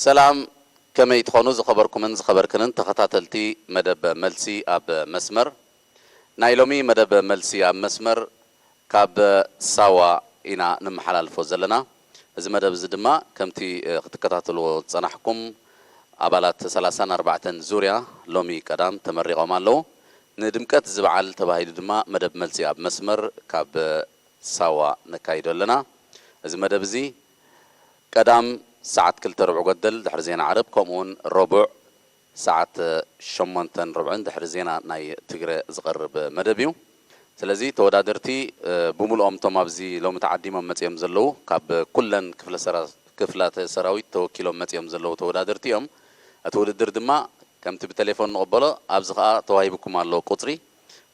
ሰላም፣ ከመይ ትኾኑ ዝኸበርኩምን ዝኸበርክንን ተኸታተልቲ መደብ መልሲ ኣብ መስመር? ናይ ሎሚ መደብ መልሲ ኣብ መስመር ካብ ሳዋ ኢና ንመሓላልፎ ዘለና። እዚ መደብ እዚ ድማ ከምቲ፣ እ፣ ክትከታተልዎ ዝጸናሕኩም ኣባላት ሰላሳን ኣርባዕተን ዙርያ ሎሚ ቀዳም ተመሪቖም ኣለዉ። ንድምቀት እዚ በዓል ተባሂሉ ድማ መደብ መልሲ ኣብ መስመር ካብ ሳዋ ነካይዶ ኣለና። እዚ መደብ እዚ ቀዳም ሰዓት ክልተ ርብዒ ጎደል ድሕሪ ዜና ዓረብ፣ ከምኡ እውን ረቡዕ ሰዓት ሸሞንተን ርብዕን ድሕሪ ዜና ናይ ትግረ ዝቐርብ መደብ እዩ። ስለዚ ተወዳደርቲ፣ እ፣ ብምልኦም እቶም ኣብዚ ሎሚ ተዓዲሞም መጺኦም ዘለዉ፣ ካብ ኩለን ክፍለ ሰራ-፣ ክፍላተ ሰራዊት ተወኪሎም መጺኦም ዘለዉ ተወዳደርቲ እዮም። እቲ ውድድር ድማ ከምቲ ብቴሌፎን ንቕበሎ፣ ኣብዚ ኸኣ ተዋሂብኩም ኣሎ ቁጽሪ።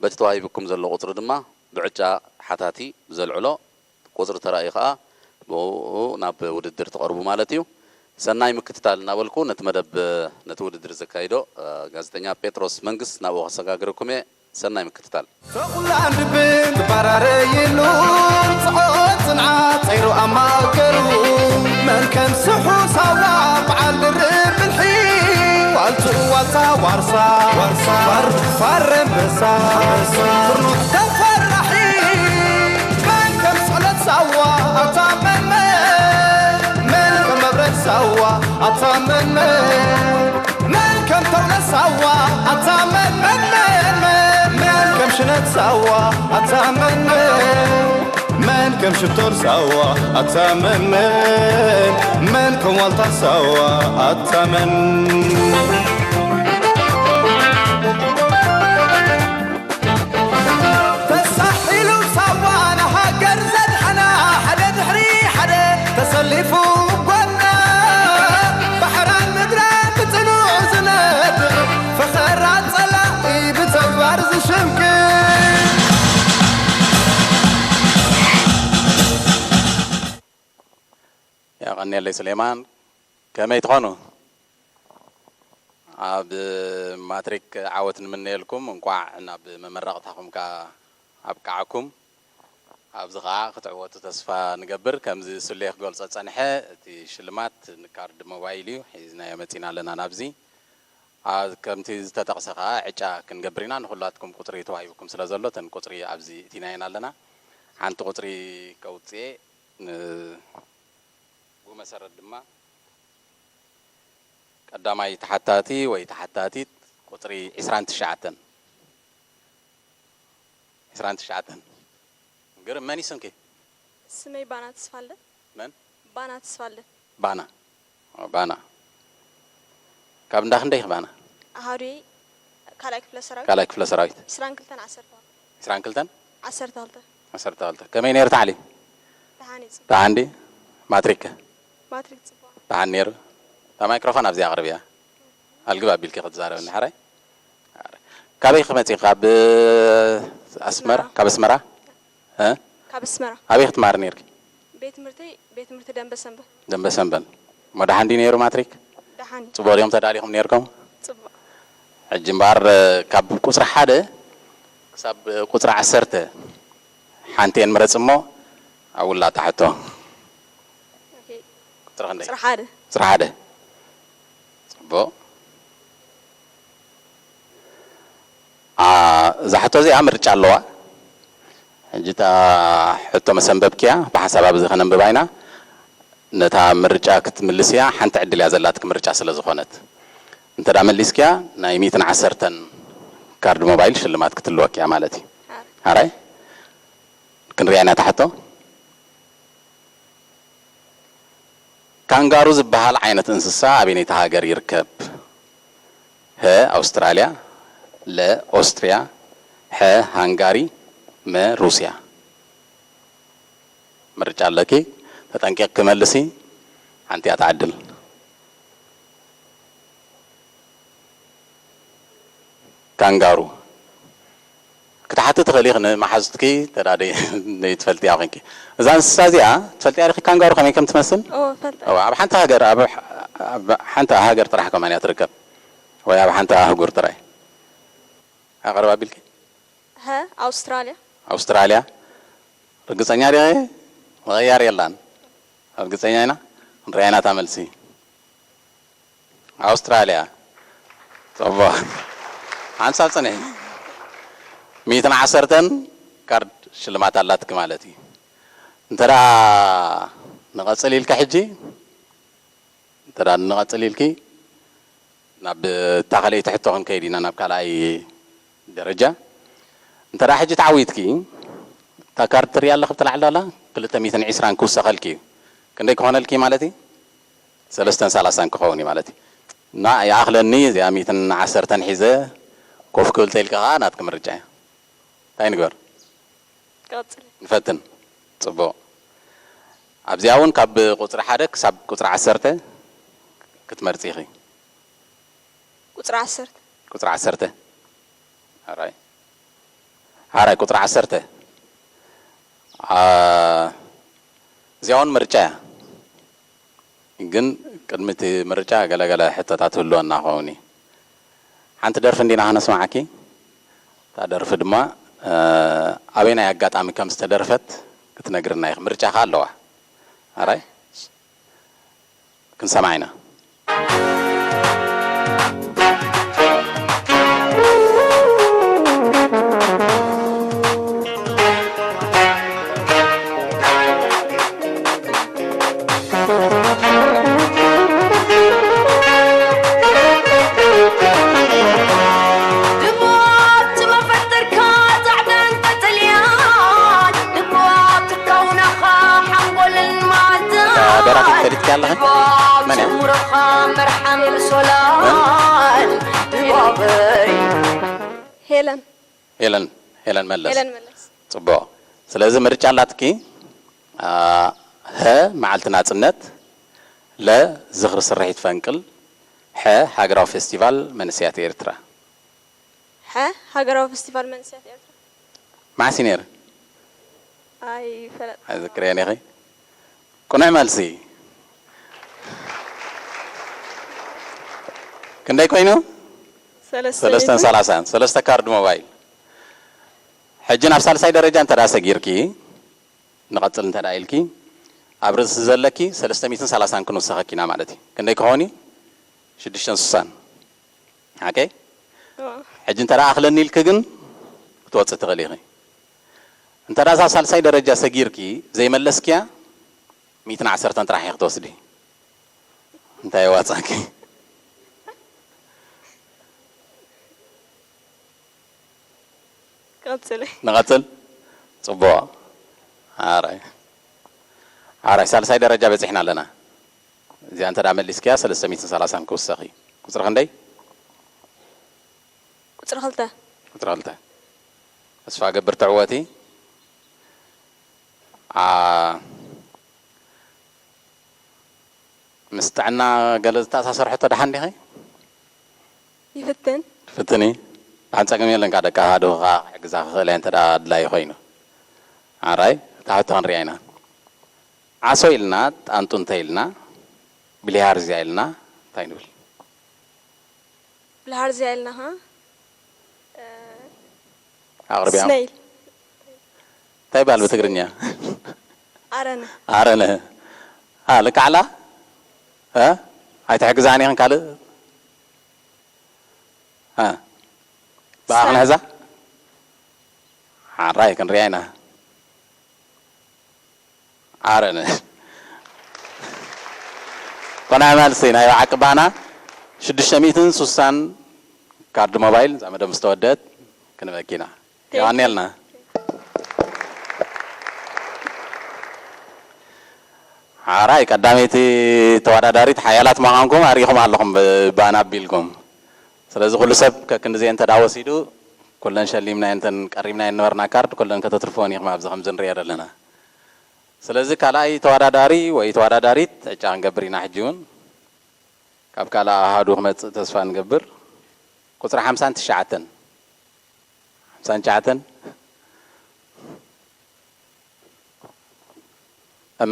በቲ ተዋሂብኩም ዘሎ ቁጽሪ ድማ ብዕጫ ሓታቲ ብዘልዕሎ ቁጽሪ ተራእዩ ኸኣ ብኡ ናብ ውድድር ትቐርቡ ማለት እዩ። ሰናይ ምክትታል እናበልኩ ነቲ መደብ፣ ነቲ ውድድር ዘካይዶ፣ እ፣ ጋዜጠኛ ጴጥሮስ መንግስት ናብኡ ከሰጋግረኩም እየ። ሰናይ ምክትታል። ተኹላን ድብን ትበራረይሉ፣ ጽዖት ጽንዓት ጸይሩ ኣብ ማእከሉ። መን ከም ስሑ ሳዋ በዓል ድርብ ብልሒ፣ ዋልቱ ዋልታ ዋርሳ፣ ዋርሳ፣ ዋር-፣ ዋር ኣንበሳ፣ ኣንበሳ፣ ፍርኑሕ ተፈራሒ። መን ከም ስዕለት ሳዋ ኣታ መን መን፣ መን ከም መብረድ ሳዋ ኣታ መን መን፣ መን ከም ተውለት ሳዋ ኣታ መን መን መን መን፣ መን ከም ሽነት ሳዋ ኣታ መን መን፣ መን ከም ሽቶር ሳዋ ኣታ መን መን፣ መን ከም ዋልታ ሳዋ ኣታ መን። ተሳሒሉ ሳዋ ንሃገር ዘድሓና፣ ሓደ ድሕሪ ሓደ ተሰሊፉ ጎና፣ ባሕራን ምድራን ብጽኑዕ ዝነጥቕ፣ ፈኸራ ጸላኢ ብተግባር ዝሽምቅቕ። የቐንየለይ ሱሌማን፣ ከመይ ትኾኑ? ኣብ ማትሪክ ዓወት ንምነየልኩም፣ እንቋዕ ናብ መመረቕታኹም ከኣ ኣብቅዓኩም። ኣብዚ ኸኣ ክትዕወቱ ተስፋ ንገብር። ከምዚ ሱሌ ክገልጾ ዝጸንሐ፣ እቲ ሽልማት ንካርድ ሞባይል እዩ፣ ሒዝናዮ መጺና ኣለና ናብዚ። ኣ-፣ ከምቲ ዝተጠቕሰ ኸኣ ዕጫ ክንገብር ኢና። ንኹላትኩም ቁጽሪ ተዋሂብኩም ስለ ዘሎ፣ እተን ቁጽሪ ኣብዚ እቲናየን ኣለና። ሓንቲ ቁጽሪ ከውጽኤ፣ ን-፣ ብኡ መሰረት ድማ ቀዳማይ ተሓታቲ ወይ ተሓታቲት ቁጽሪ ዒስራን ትሽዓተን። ዒስራን ትሽዓተን። ግርም፣ መን እዩ ስምኪ? ስመይ ባና ተስፋልደት። መን? ባና ተስፋልደት። ባና። ኦ፣ ባና። ካብ እንዳ ክንደይ ኢኺ ባና? ኣሃዱይ ካልኣይ ክፍለ ሰራዊት። ካልኣይ ክፍለ ሰራዊት። ዒስራን ክልተን ዓሰርተ። ዒስራን ክልተን? ዓሰርተ ክልተ። ዓሰርተ ክልተ። ከመይ ነይሩ ታዕሊም? ደሓን እዩ፣ ጽቡቕ። ደሓን ድዩ? ማትሪክ ከ? ማትሪክ ጽቡቕ። ደሓን ነይሩ። እታ ማይክሮፎን ኣብዚኣ ኣቕርብያ። ኣልግብ ኣቢልኪ ክትዛረብኒ፣ ሓራይ? ካበይ ኢኺ መጺኺ? ካብ ኣስመራ? ኣስመራ። ካብ ኣስመራ? እ? ካብ ኣስመራ። ኣበይ ክትመሃሪ ነይርኪ? ቤት ትምህርተይ፣ ቤት ትምህርቲ ደንበ ሰንበ። ደንበ ሰንበን። እሞ ደሓን ድዩ ነይሩ ማትሪክ? ደሓን እዩ። ጽቡቕ ድዮም ተዳሊኹም ነይርኩም? ጽቡቕ። ሕጂ እምበኣር፣ ካብ ቁጽሪ ሓደ ክሳብ ቁጽሪ ዓሰርተ ሓንቲኤን ምረጽ እሞ ኣብላ እታ ሕቶ። ኦኬ። ቁጽሪ ክንደይ? ቁጽሪ ሓደ። ቁጽሪ ሓደ። ጽቡቕ። ኣ፣ እዛ ሕቶ እዚኣ ምርጫ ኣለዋ። ሕጂ እታ ሕቶ መሰንበብኪ እያ፣ ብሓንሳብ ኣብዚ ከነንብባ ኢና። ነታ ምርጫ ክትምልስ እያ፣ ሓንቲ ዕድል እያ ዘላትኪ ምርጫ ስለ ዝኾነት። እንተ ደኣ መሊስኪያ፣ ናይ ሚእትን ዓሰርተን ካርድ ሞባይል ሽልማት ክትህልወኪ እያ ማለት እዩ። ሓራይ። ሓራይ? ክንሪኣ ኢና እታ ሕቶ። ካንጋሩ ዝበሃል ዓይነት እንስሳ ኣበየነይቲ ሃገር ይርከብ? ሀ ኣውስትራልያ፣ ለ ኦስትርያ፣ ሐ ሃንጋሪ፣ መ ሩስያ። ምርጫ ኣለኪ። ተጠንቂቕኪ መልሲ። ሓንቲ እያ ትዓድል። ካንጋሩ ክትሓቲ ትኽእሊ ኢኺ፣ ንመሓዙትኪ ተዳደ-፣ ትፈልጥያ ኮንኪ። እዛ እንስሳ እዚኣ ትፈልጥያ ዲኺ፣ ካንጋሩ ከመይ ከም ትመስል? እወ፣ እፈልጣ። እወ፣ ኣብ ሓንቲ ሃገር፣ ኣብ ሕ-፣ ኣብ ሓንቲ ሃገር ጥራሕ ከማን እያ ትርከብ፣ ወይ ኣብ ሓንቲ ኣህጉር ጥራይ? ኣቕርብ ኣቢልኪ? ሀ፣ ኣውስትራልያ። ኣውስትራልያ። ርግጸኛ ዲኺ? ምቕያር የላን። ርግጸኛ ኢና? ክንሪኣ ኢና እታ መልሲ። ኣውስትራልያ። ጽቡቕ። ሓንሳብ ጽንሒ። ሚእትን ዓሰርተን ካርድ ሽልማት ኣላትኪ ማለት እዩ። እንተ ደኣ ንቐጽል ኢልካ ሕጂ፣ እንተ ደኣ ንቐጽል ኢልኪ፣ ናብ እታ ካልኣይቲ ሕቶ ክንከይድ ኢና፣ ናብ ካልኣይ ደረጃ። እንተ ደኣ ሕጂ ተዓዊትኪ፣ እታ ካርድ ትሪኣ ኣለኺ ብቲ ላዕሊ ኣላ፣ ክልተ ሚእትን ዕስራን ክውሰኸልኪ እዩ። ክንደይ ክኾነልኪ ማለት እዩ? ሰለስተን ሰላሳን ክኸውን እዩ ማለት እዩ። እና ይኣኽለኒ እዚኣ ሚእትን ዓሰርተን ሒዘ ኮፍ ክብል ተይልካ ኸዓ ናትኪ ምርጫ እያ። እንታይ ንግበር? ቀጽል። ንፈትን። ጽቡቕ። ኣብዚኣ እውን ካብ ቁጽሪ ሓደ ክሳብ ቁጽሪ ዓሰርተ ክትመርጺ ኢኺ። ቁጽሪ ዓሰርተ። ቁጽሪ ዓሰርተ። ኣራይ። ኣራይ ቁጽሪ ዓሰርተ። ኣ፣ እዚኣ እውን ምርጫ እያ። ግን ቅድሚ እቲ ምርጫ ገለ ገለ ሕቶታት ክህልወና ክኸውን እዩ። ሓንቲ ደርፊ እንዲና ከነስምዓኪ። እታ ደርፊ ድማ፣ እ፣ ኣበየናይ ኣጋጣሚ ከም ዝተደርፈት ክትነግርና ኢኺ። ምርጫ ከኣ ኣለዋ። ኣራይ? ክንሰምዓ ኢና። ደራፊት ፈሊጥኪ ኣለኺ? መን እያ? ሄለን። ሄለን፣ ሄለን መለስ። ሄለን መለስ። ጽቡቕ። ስለዚ ምርጫ ኣላትኪ፣ አ፣ ሀ መዓልቲ ናጽነት፣ ለ ዝኽሪ ስርሒት ፈንቅል፣ ሐ ሃገራዊ ፌስቲቫል መንእሰያት ኤርትራ። ሐ ሃገራዊ ፌስቲቫል መንእሰያት ኤርትራ። መዓስ እዩ ነይሩ? ኣይፈለጥ። ኣይዝክርዮን ኢኺ። ቅኑዕ መልሲ። ክንደይ ኮይኑ? ሰለስተ ሰለስተን ሚእትን። ሰላሳን። ሰለስተ ካርድ ሞባይል። ሕጂ ናብ ሳልሳይ ደረጃ እንተ ደኣ ሰጊርኪ፣ ንቐጽል እንተ ደኣ ኢልኪ፣ ኣብ ርእሲ ዘለኪ ሰለስተ ሚእትን ሰላሳን ክንውሰኸኪ ኢና ማለት እዩ። ክንደይ ክኸውን እዩ? ሽዱሽተን ስሳን። ሓቀይ? እዎ። ሕጂ እንተ ደኣ ኣኽለኒ ኢልኪ ግን ክትወጽእ ትኽእሊ ኢኺ። እንተ ደኣ እዛ ሳልሳይ ደረጃ ሰጊርኪ ዘይመለስክያ፣ ሚእትን ዓሰርተን ጥራሕ ኢኺ ክትወስዲ። እንታይ የዋጽኣኪ? ቀጽሊ። ንቐጽል? ጽቡቕ። ኣራይ። ኣራይ፣ ሳልሳይ ደረጃ በጺሕና ኣለና። እዚኣ እንተ ደኣ መሊስክያ፣ ሰለስተ ሚእትን ሰላሳን ክውሰኺ። ቁጽሪ ክንደይ? ቁጽሪ ክልተ። ቁጽሪ ክልተ። ተስፋ እገብር ትዕወቲ። ኣ፣ ምስ ጥዕና ገለ ዝተኣሳሰር ሕቶ ደሓን ዲኺ? ይፍትን። ትፍትኒ? ደሓን ጸገም የለን፣ ካብ ደቂ ኣሃዱ ከኣ ክሕግዛ ክኽእል እየ፣ እንተ ደኣ ኣድላዪ ኮይኑ። ኣራይ፣ እታ ሕቶ ክንሪኣ ኢና። ዓሶ ኢልና፣ ጣንጡ እንተ ኢልና፣ ብሊሃርዝያ ኢልና፣ እንታይ ንብል? ብልሃርዝያ ኢልና ኸዓ፣ እ፣ ኣቕርብያ። ስነይል። እንታይ ይበሃል ብትግርኛ? ኣረነ። ኣረነ። ኣ፣ ልክዕ ኣላ? እ? ኣይትሕግዛን ኢኽን ካልእ? እ? ብኣ ስነ- ክንሕዛ? ሓራይ ክንሪኣ ኢና። ኣረነ። ቆናይ መልሲ ናይ ብሓቂ ባና ሽዱሽተ ሚእትን ስሳን ካርድ ሞባይል እዛ መደብ ምስ ተወደአት ክንበኪና። የቐንየልና። ሓራይ ቀዳመይቲ ተወዳዳሪት ሓያላት ምዃንኩም ኣሪኹም ኣለኹም ብ-፣ ባና ኣቢልኩም። ስለዚ ኩሉ ሰብ ከክንድዜ እንተ ደኣ ወሲዱ ኩለን ሸሊምናየን እተን ቀሪብናየን ነበርና ካርድ ኩለን ከተትርፍወን ኢኹም ኣብዚ ከምዚ ንሪኦ ዘለና። ስለዚ ካልኣይ ተወዳዳሪ ወይ ተወዳዳሪት ዕጫ ክንገብር ኢና። ሕጂ እውን ካብ ካልእ ኣሃዱ ክመጽእ ተስፋ ንገብር። ቁጽሪ ሓምሳን ትሽዓተን። ሓምሳን ትሽዓተን።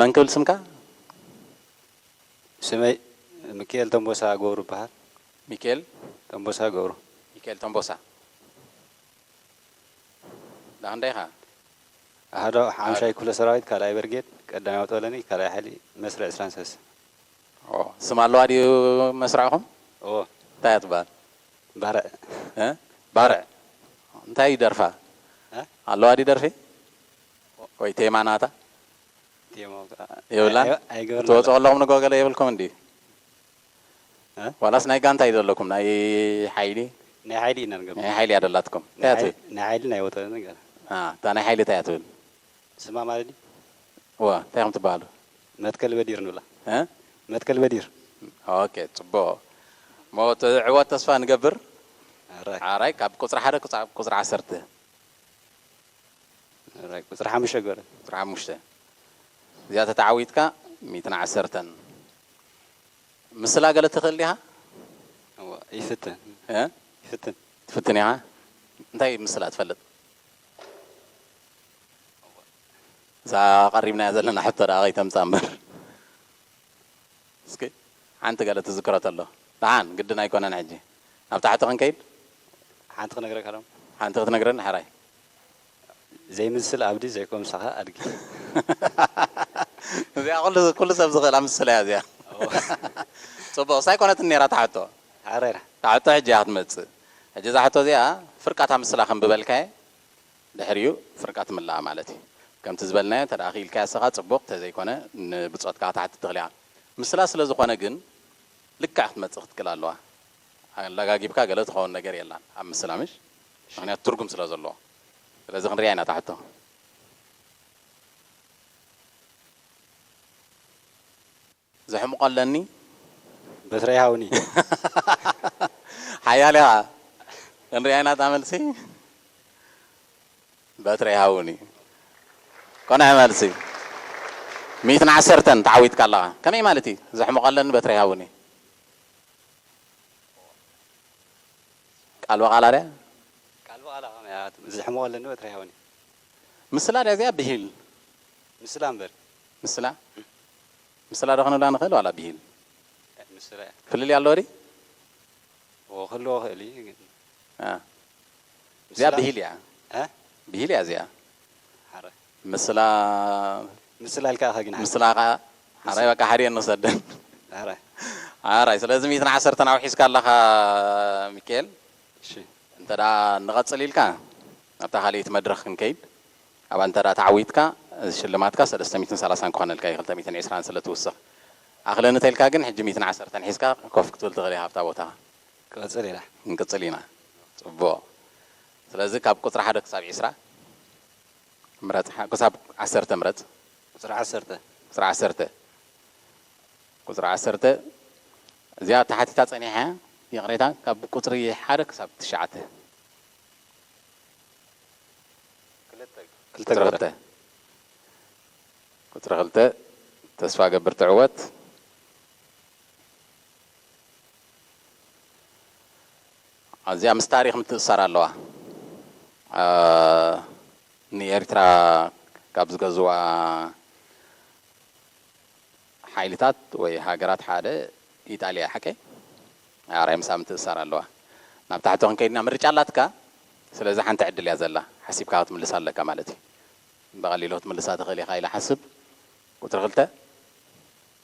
መን ክብል ስምካ? ስመይ ሚካኤል ተንቦሳ ገብሩ ይበሃል። ሚካኤል? ተንቦሳ ገብሩ። ሚካኤል ተንቦሳ። ዳ ክንደይ ኢኻ? ኣሃዶ ሓምሻይ ክፍለ ሰራዊት፣ ካልኣይ በርጌድ፣ ቀዳማይ ኣውቶለኒ፣ ካልኣይ ሓይሊ መስርዕ ዕስራን ሰለስተን። ኦ፣ ስም ኣለዋ ድዩ መስርዕኹም? እንታይ እያ ትበሃል? ባርዕ። እ? ባርዕ። እንታይ እዩ ደርፋ? እ? ኣለዋ ድዩ ደርፊ? ወይ ቴማ ናታ? ቴማ የብላን? ኣይ-፣ ኣይገበርናን። ትወፅኦ ኣለኹም ንጎ ገለ የብልኩም እንዲ? እ? ዋላስ ናይ ጋንታ እዩ ዘለኩም? ናይ ሓይሊ? ናይ ሓይሊ ኢና ንገብር። ናይ ሓይሊ እያ ደላትኩም። እንታይ ናይ እያ ትብል? ሓይ-፣ ናይ ሓይሊ ናይ ወተረ ነገር። አ፣ እታ ናይ ሓይሊ እንታይ እያ ትብል? ስማ ማለት ድዩ? እዋ፣ እንታይ ኢኹም ትበሃሉ? መትከል በዲር ንብላ። እ? መትከል በዲር። ኦኬ፣ ጽቡቕ። እሞ ትዕወት ተስፋ ንገብር። ኣራይ። ኣራይ፣ ካብ ቁጽሪ ሓደ ክሳብ ቁጽሪ ዓሰርተ። ኣራይ፣ ቁጽሪ ሓሙሽተ ግበር። ቁጽሪ ሓሙሽተ። እዚኣ ተተዓዊትካ ሚእትን ዓሰርተን። ምስላ ገለ ትኽእል ዲኻ? እዋ፣ ይፍትን። እ? ይፍትን። ትፍትን ኢኻ? እንታይ ምስላ ትፈልጥ? እዛ ቀሪብናያ ዘለና ሕቶ ደኣ ከይተምጻ እምበር። እስኪ ሓንቲ ገለ ትዝክሮ ተሎ። ደሓን ግድን ኣይኮነን ሕጂ። ናብ ታሕቲ ክንከይድ? ሓንቲ ክነግረካ ዶ? ሓንቲ ክትነግረኒ ሕራይ። ዘይምስል ኣብዲ ዘይኮን ምሳኻ ኣድጊ። እዚኣ ኩሉ፣ ኩሉ ሰብ ዝኽእላ ምስላ እያ እዚኣ። ኦ። ጽቡቕ፣ ሳይኮነትን ነይራ እታ ሕቶ። ሓራይ። እታ ሕቶ ሕጂ እያ ክትመጽእ። ሕጂ እዛ ሕቶ እዚኣ ፍርቃታ ምስላ ከንብበልካ እየ። ድሕሪኡ ፍርቃ ትምላኣ ማለት እዩ። ከምቲ ዝበልናዮ፣ እንተ ደኣ ክኢልካዮ ንስኻ ጽቡቕ፣ እንተ ዘይኮነ ንብጾትካ ክትሓትት ትኽእል ኢኻ። ምስላ ስለ ዝኾነ ግን፣ ልክዕ ክትመጽእ ክትክእል ኣለዋ። ኣለጋጊብካ ገለ ትኸውን ነገር የላን ኣብ ምስላ፣ ምሽ? ምኽንያቱ ትርጉም ስለ ዘለዎ። ስለዚ ክንሪኣ ኢና እታ ሕቶ። ዘሕምቖ ኣለኒ። በትሪ ሃውኒ። ሓያል ኢኻ። ክንሪኣ ኢና እታ መልሲ። በትሪ ሃውኒ። ኮነ መልሲ። ሚእትን ዓሰርተን ተዓዊትካ ኣለኻ። ከመይ ማለት እዩ? ዘሕምቖ ኣለኒ በትሪ ሃውኒ። ቃል ብቓላ ድያ? ቃል ብቓላ ከመይ እያ? ዘሕምቖ ኣለኒ በትሪ ሃውኒ። ምስላ ድያ እዚኣ ብሂል? ምስላ እምበር። ምስላ? ምስላ ዶ ክንብላ ንኽእል ዋላ ብሂል? ምስላ እያ። ፍልልይ ኣለዎ ድዩ? ኦ፣ ክህልዎ ይኽእል እዩ ግን። አ። እዚኣ ምስላ ብሂል እያ። እ? ብሂል እያ እዚኣ። ሓረ። ምስላ ምስላ ኢልካ ኢኻ ግን ሓረ። ምስላ ኸዓ ሓራይ በቃ ሓደ ንውሰደን። ሓረ። ሓራይ፣ ስለዚ ሚእትን ዓሰርተን ኣውሒስካ ኣለኻ ሚካኤል። እሺ። እንተ ደኣ ንቐጽል ኢልካ፣ ናብታ ካልኣይቲ መድረኽ ክንከይድ፣ ኣብኣ እንተ ደኣ ተዓዊትካ፣ ሽልማትካ ሰለስተ ሚእትን ሰላሳን ክኾነልካ እዩ፣ ክልተ ሚእትን ዕስራን ስለ ትውስኽ። ኣኽለኒ ተልካ ግን፣ ሕጂ ሚእትን ዓሰርተን ሒዝካ ኮፍ ክትብል ትኽእል ኢኻ ኣብታ ቦታኻ። ክቐጽል ኢላ። ክንቅጽል ኢና። ጽቡቕ። ስለዚ ካብ ቁጽሪ ሓደ ክሳብ ዕስራ ምረጽ፣ ሓ-፣ ክሳብ ዓሰርተ ምረጽ። ቁጽሪ ዓሰርተ። ቁጽሪ ዓሰርተ። ቁጽሪ ዓሰርተ። እዚኣ ተሓቲታ ጸኒሓ እያ። ይቕሬታ፣ ካብ ቁጽሪ ሓደ ክሳብ ትሽዓተ። ክልተ ቁጽሪ ግበር። ክልተ። ቁጽሪ ክልተ፣ ተስፋ ገብር ትዕወት። ኣዚኣ ምስ ታሪኽ ምትእስሳር ኣለዋ። ኣ፣ ንኤርትራ ካብ ዝገዝዋ ሓይልታት ወይ ሃገራት ሓደ ኢጣልያ፣ ሓቀይ? ኣራይ ምሳኣ ምትእስሳር ኣለዋ። ናብ ታሕቲ ክንከይድና ምርጫ ኣላትካ፣ ስለዚ ሓንቲ ዕድል እያ ዘላ። ሓሲብካ ክትምልሳ ኣለካ ማለት እዩ። ብቐሊሉ ክትምልሳ ትኽእል ኢኻ ኢለ ሓስብ። ቁጽሪ ክልተ፣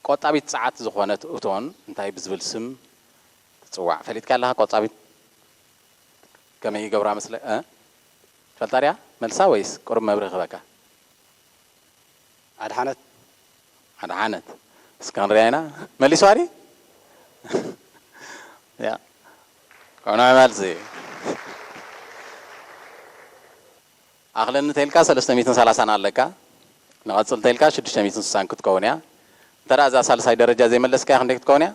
ቆጣቢት ጸዓት ዝኾነት እቶን እንታይ ብዝብል ስም ትጽዋዕ? ፈሊጥካ ኣለኻ? ቆጻቢት ከመይ ይገብራ መስለ-፣ እ? ትፈልጣ ድያ መልሳ ወይስ ቁሩብ መብርሂ ክህበካ? ኣድሓነት። ኣድሓነት። እስከ ክንሪኣ ኢና። መሊስዋ ድዩ? ያ። ከምና መልሲ። ኣኽለኒ ተልካ ሰለስተ ሚእትን ሰላሳን ኣለካ። ንቐጽል ተልካ ሽዱሽተ ሚእትን ስሳን ክትከውን እያ። እንተ ደኣ እዛ ሳልሳይ ደረጃ ዘይመለስካያ ክንደይ ክትከውን እያ?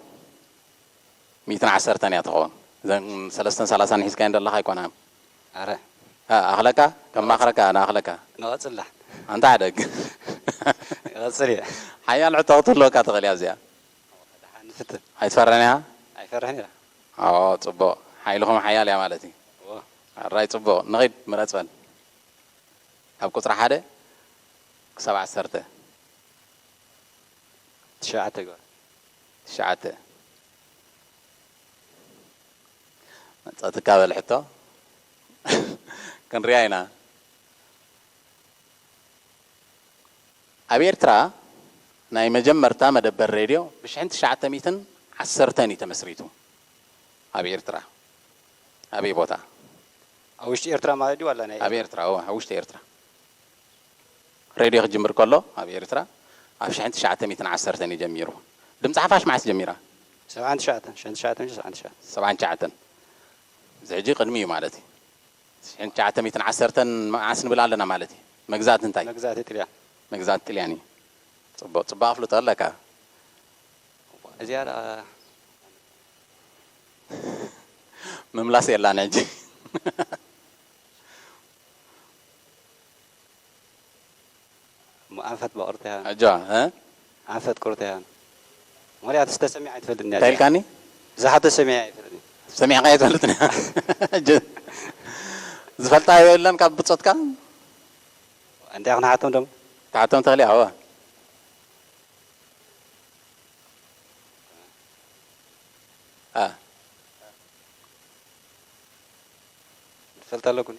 ሚእትን ዓሰርተን እያ ትኸውን። እዘን ሰለስተን ሰላሳን ሒዝካየን ዘለኻ ኣይኮናን። ኣረ። እ፣ ኣኽለካ? ከማኽረካ፣ ኣነ ኣኽለካ። ንቐጽላ። ኣንታ ሓደግ። ይቐጽል እየ። ሓያል ሕቶ ክትህልወካ ትኽእል እያ እዚኣ። ደሓን ንፍትን። ኣይትፈርሕን ኢኻ? ኣይፈርሕን ኢኻ። ኣዎ፣ ጽቡቕ። ሓይልኹም ሓያል እያ ማለት እዩ። እዎ። ኣራይ፣ ጽቡቕ። ንኺድ፣ ምረጽ በል። ካብ ቁጽሪ ሓደ ክሳብ ዓሰርተ። ትሽዓተ ግበር። ትሽዓተ። መጸትካ በል ሕቶ። ክንሪኣ ኢና። ኣብ ኤርትራ ናይ መጀመርታ መደበር ሬድዮ ብሽሕን ትሽዓተ ሚእትን ዓሰርተን እዩ ተመስሪቱ። ኣብ ኤርትራ ኣበይ ቦታ? ኣብ ውሽጢ ኤርትራ ማለት ድዩ ዋላ ናይ ኣብ ኤርትራ፣ እወ፣ ኣብ ውሽጢ ኤርትራ። ሬድዮ ክጅምር ከሎ ኣብ ኤርትራ ኣብ ሽሕን ትሽዓተ ሚእትን ዓሰርተን እዩ ጀሚሩ። ድምፂ ሓፋሽ መዓስ ጀሚራ? ሰብዓን ትሽዓተን፣ ሽሕን ትሽዓተን፣ ሰብዓን ትሽዓተን። ሰብዓን ትሽዓተን። እዚ ሕጂ ቅድሚ እዩ ማለት እዩ። ሽሕን ትሽዓተ ሚእትን ዓሰርተን መዓስ ንብል ኣለና ማለት እዩ። መግዛእቲ እንታይ? መግዛእቲ ጥልያን። መግዛእቲ ጥልያን እዩ። ፅቡቅ፣ ፅቡቅ ኣፍልጦ ኣለካ። እዚኣ ደኣ ምምላስ የላን ሕጂ። እሞ ኣንፈት በቕርትያ ኣጆ እ ኣንፈት ቁርትያ ሞሪያትስ ተሰሚዓ ኣይትፈልጥን እያ እንታይ ኢልካኒ? ዝሓቶ ሰሚዓ ኣይፈልጥን ሰሚዕካ ኣይትፈልጥን እያ። ሕጂ ዝፈልጣ የለን ካብ ብጾትካ? እንታይ ክንሓቶም ደሞ ተሓቶም ተኽሊ ኣዋ እ ፈልጥ ኣለኩኒ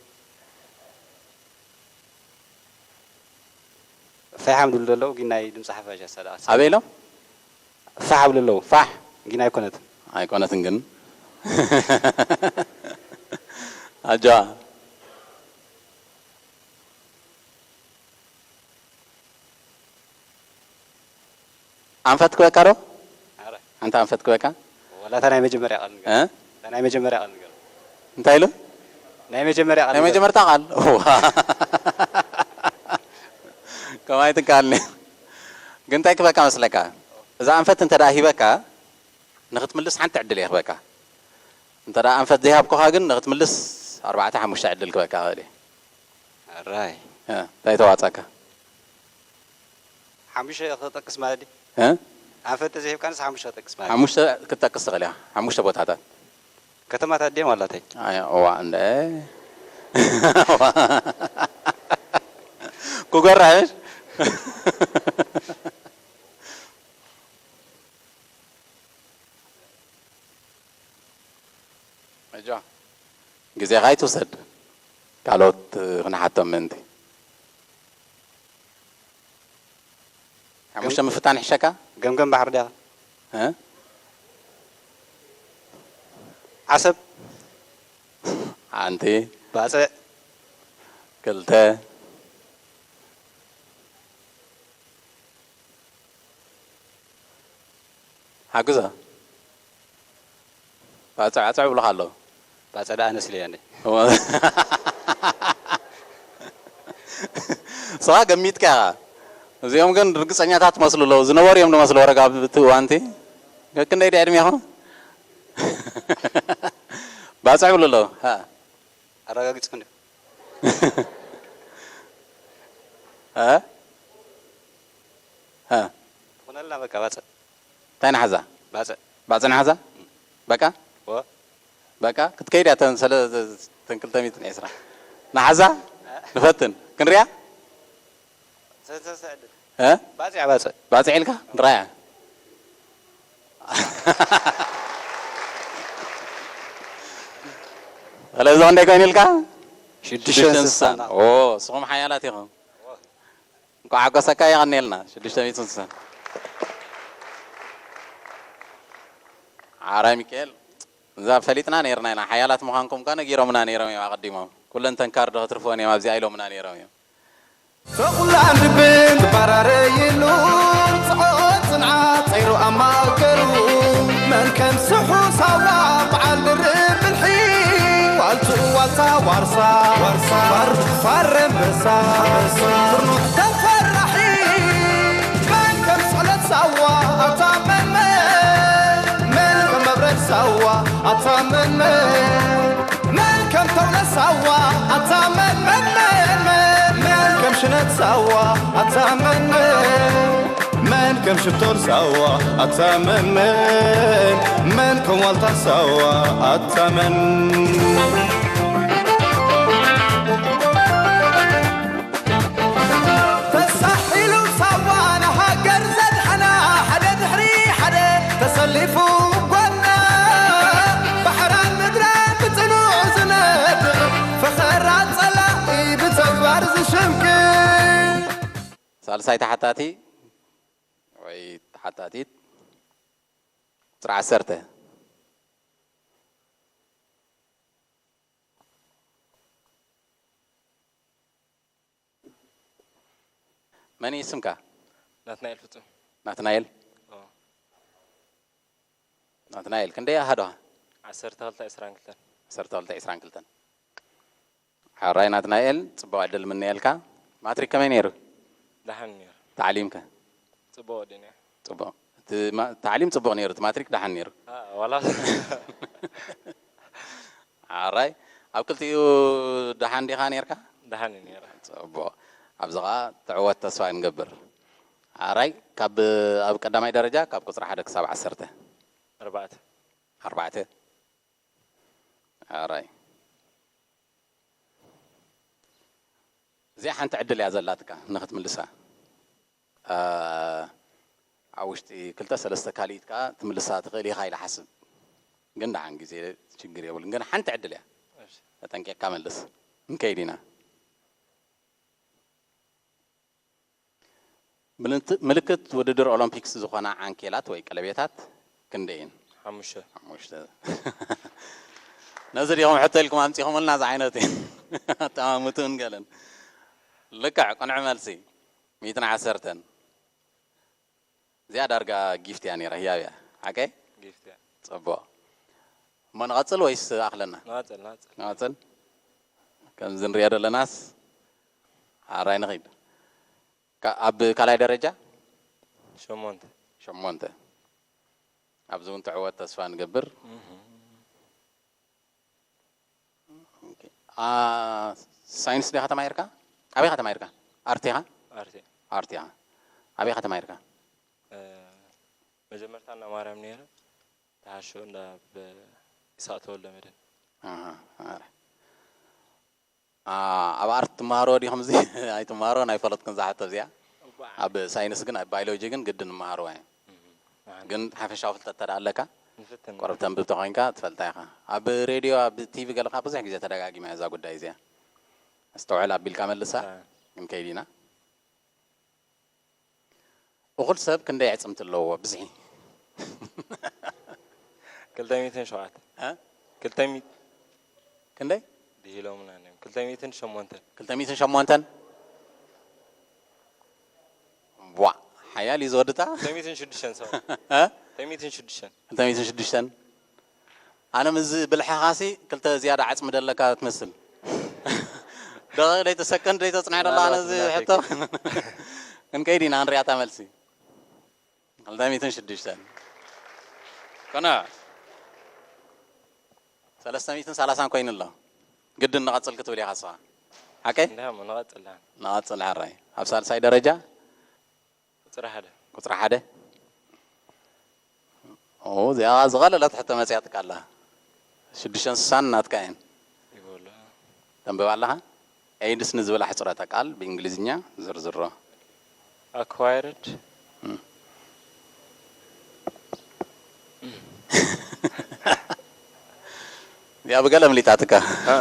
ፋሕ ምድሉ ዘለዉ ግን ናይ ድምፂ ሓፋሽ ኣሳዳ ኣበይ ኢሎም ፋሕ ብሉ ኣለዉ ፋሕ ግን ኣይኮነትን ኣይኮነትን ግን ኣጆዋ ኣንፈት ክበካ ዶ ሓንቲ ኣንፈት ክበካ ወላ እታ ናይ መጀመርያ ቃል ንገር እ? እታ ናይ መጀመርያ ቃል ንገር እንታይ ኢሉ ናይ መጀመርያ ቃል ናይ ንገር መጀመርታ ቃል እዋ። ከማይ ትካልኒ ግን እንታይ ክበካ መስለካ እዛ ኣንፈት እንተ ደኣ ሂበካ ንክትምልስ ሓንቲ ዕድል እየ ክበካ እንተ ደኣ ኣንፈት ዘይሃብኩኻ ግን ንክትምልስ ኣርባዕተ ሓሙሽተ ዕድል ክበካ ክእል እየ ኣራይ እ፣ እንታይ ተዋጻካ ሓሙሽተ ክጠቅስ ማለት ድዩ እ? ኣንፈት ተዘይብካ ንስ ሓሙሽተ ክጠቅስ ማለት ሓሙሽተ ክትጠቅስ ትኽእል እያ ሓሙሽተ ቦታታት ከተማታት ድዮም ኣላተይ ኣያ እዋ እንደ ክጎራሽ ኣጆ ግዜኻ ኣይትውሰድ ካልኦት ክንሓቶም ምእንቲ ሓሙሽተ ምፍታን ይሕሸካ ገምገም ባሕሪ ድያ እ? ዓሰብ ሓንቲ ባፅዕ ክልተ ሓግዞ ባፅዕ ባፅዕ ብሉኻ ኣለዉ ባፅዕ ደኣ ነስልያ እንዴ ስኻ ገሚትካ ኢኻ እዚኦም ግን ርግፀኛታት ትመስሉ ኣለዉ ዝነበሩ እዮም ዝመስሉ ወረጋ ኣብቲ እዋንቲ ከክንደይ ድያ ዕድሜኹም ባፅዕ ብሉ ኣለዉ ሃ። ኣረጋጊፅኩም ዶ እ? እ? ትኾነልና በቃ ባፅዕ እንታይ ንሓዛ ባፅዕ ባፅዕ ንሓዛ በቃ ወ በቃ ክትከይድ እያ ተን ሰለ ተን ክልተ ሚእትን ዕስራ ንሓዛ ንፈትን ክንሪያ ሰሰሰ ዕድል እ? ባፅዕ ባፅዕ ባፅዕ ኢልካ ንራያ ስለዚ ክንደይ ኮይኑ ኢልካ ሽዱሽተን ስሳን ኦ ስኹም ሓያላት ኢኹም እንኳዕ ሓጎሰካ የቐንየልና ሽዱሽተ ሚእትን ስሳን ሓራይ ሚካኤል እዛ ፈሊጥና ነይርና ኢና ሓያላት ምዃንኩም ከ ነጊሮምና ነይሮም እዮም ኣቐዲሞም ኩለን ተንካርዶ ክትርፍወን እዮም ኣብዚኣ ኢሎምና ነይሮም እዮም ተቑላን ድብን ትባራረይሉ ጽዖት ጽንዓት ጸይሩ ኣብ ማእከሉ መን ከም ስሑ ሳዋ በዓል ድርብ ብልሒ ዋልቱ ዋልታ ዋርሳ ዋርሳ ፋር ፋር ኣንበሳ ስርኑዕ ተፈራሒ መን ከም ጽዕለት ሳዋ ኣታ መን መን መን ከም መብረድ ሳዋ ኣታ መን መን መን ከም ተውለ ሳዋ ኣታ መን መን መን መን መን ከም ሽነት ሳዋ ኣታ መን መን መን ከም ሽቶር ሳዋ ኣታ መን መን መን ከም ዋልታ ሳዋ ኣታ መን ተሳሒሉ ሳዋ ንሃገር ዘድሐና ሓደ ድሕሪ ሓደ ተሰሊፉ ጎና ባሕራን ምድራን ብጽኑዕ ዝነጥቕ ፈኸራ ጸላኢ ብተግባር ዝሽምግል ሳልሳይ ተሓታቲ ወይ ተሓታቲት ቁፅሪ ዓሰርተ መን እዩ ስምካ? ናትናኤል ፍጹም። ናትናኤል። ኦ፣ ናትናኤል ክንደይ ኣሃዶ? ዓሰርተ ክልተ ዕስራን ክልተን። ዓሰርተ ክልተ ዕስራን ክልተን። ሓራይ ናትናኤል፣ ጽቡቕ ዕድል ምነየልካ። ማትሪክ ከመይ ነይሩ? ደሓን ነይሩ። ታዕሊምከ? ጽቡቕ ወዲእና። ጽቡቕ። እቲ ማ- ታዕሊም ጽቡቕ ነይሩ፣ እቲ ማትሪክ ደሓን ነይሩ። አ፣ ዋላ ሓራይ ኣብ ክልቲኡ ደሓን ዲኻ ነይርካ? ደሓን እዩ ነይሩ። ጽቡቕ። ኣብዚ ኸኣ ትዕወት ተስፋ ንገብር። ሓራይ ካብ ኣብ ቀዳማይ ደረጃ ካብ ቁጽሪ ሓደ ክሳብ ዓሰርተ። ኣርባዕተ። ኣርባዕተ። ሓራይ እዚኣ ሓንቲ ዕድል እያ ዘላትካ ንኽትምልሳ። አ፣ ኣብ ውሽጢ ክልተ ሰለስተ ካልኢት ከኣ ትምልሳ ትኽእል ኢኻ ኢለ ሓስብ። ግን ደሓን ግዜ ችግር የብሉን። ግን ሓንቲ ዕድል እያ። እሺ። ተጠንቂቕካ መልስ። እንከይድ ኢና። ምልክት ውድድር ኦሎምፒክስ ዝኾና ዓንኬላት ወይ ቀለቤታት ክንደይን? ሓሙሽተ። ሓሙሽተ። ነዚ ዲኹም ሕቶ ኢልኩም ኣምጺኹምልና? እዚ ዓይነት እዩ። ኣጠማምትኡን ገለን። ልክዕ፣ ቅኑዕ መልሲ። ሚእትን ዓሰርተን። እዚኣ ዳርጋ ጊፍት እያ ነይራ፣ ህያብ እያ። ሓቀይ? ጊፍት እያ። ጽቡቕ። እሞ ንቐጽል ወይስ ኣኽለና? ንቐጽል፣ ንቐጽል። ንቐጽል። ከምዚ ንሪኦ ዘለናስ፣ ኣራይ ንኺድ። ካ- ኣብ ካልኣይ ደረጃ? ሸሞንተ። ሸሞንተ። ኣብዚ እውን ትዕወት ተስፋ ንገብር። ኦኬ። አ፣ ሳይንስ ዲኻ ተማሂርካ? ኣበይ ኢኻ ተማሂርካ? ኣርቲ ኢኻ? ኣርቲ። ኣርቲ ኢኻ። ኣበይ ኢኻ ተማሂርካ? እ፣ መጀመርታ እንዳ ማርያም ነይረ፣ ተሓሾ እንዳ ብ-፣ ይስሐቅ ተወልደ መድህን። ኣሃ፣ ኣረ። አ፣ ኣብ ኣርት ትመሃሮ ዲኹም እዚ? ኣይትመሃሮን ኣይፈለጥኩን እዛ ሕቶ እዚኣ። ኣብ ሳይንስ ግን ኣብ ባዮሎጂ ግን ግድን ንመሃርዋ እያ። ኣነ ግን ሓፈሻዊ ፍልጠት ተዳ ኣለካ? ንፍትን። ቆረብ ተንብብ ተኾይንካ ትፈልጣ ኢኻ። ኣብ ሬድዮ ኣብ ቲቪ ገለካ ብዙሕ ግዜ ተደጋጊማ እያ እዛ ጉዳይ እዚኣ። ኣስተውዕል ኣቢልካ መልሳ። አ። ክንከይድ ኢና። እኹል ሰብ ክንደይ ኣዕጽምቲ ኣለዎ ብዝሒ? ክልተ ሚእትን ሸውዓተ። እ? ክልተ ሚእቲ ክንደይ? ድሂሎምና እዮም። ክልተ ሚእትን ሸሞንተን። ክልተ ሚእትን ሸሞንተን። ዋ፣ ሓያል እዩ ዝወድታ። ክልተ ሚእትን ሽዱሽተን ሰባት። እ? ክልተ ሚእትን ሽዱሽተን። ክልተ ሚእትን ሽዱሽተን። ኣነ ምስዚ ብልሕኻሲ ክልተ ዝያዳ ዓጽሚ ደለካ ትመስል። ደቂቕ ደይተሰከንድ ደይተጽንሐ ደላ ኣነ እዚ ሕቶ። ክንከይድ ኢና ንሪኣታ መልሲ። ክልተ ሚእትን ሽዱሽተን። ቅኑዕ። ሰለስተ ሚእትን ሰላሳን ኮይኑ ኣሎ። ግድን ንቐጽል ክትብል ኢኻ ንስኻ። ሓቀይ? እንዳ እሞ ንቐጽል። ንቐጽል ሓራይ። ኣብ ሳልሳይ ደረጃ? ቁጽሪ ሓደ። ቁጽሪ ሓደ። ኦ፣ እዚኣ ዝቐለለት ሕቶ መጽያትካ ኣላ። ሽዱሽተን ስሳን ናትካ እየን። ይበሉ። ተንብባ ኣለኻ? ኤይድስ ንዝብል ኣሕጽሮተ ቃል ብእንግሊዝኛ ዝርዝሮ። ኣኳይርድ። እም። እዚኣ ብገለ ምሊታትካ። አ?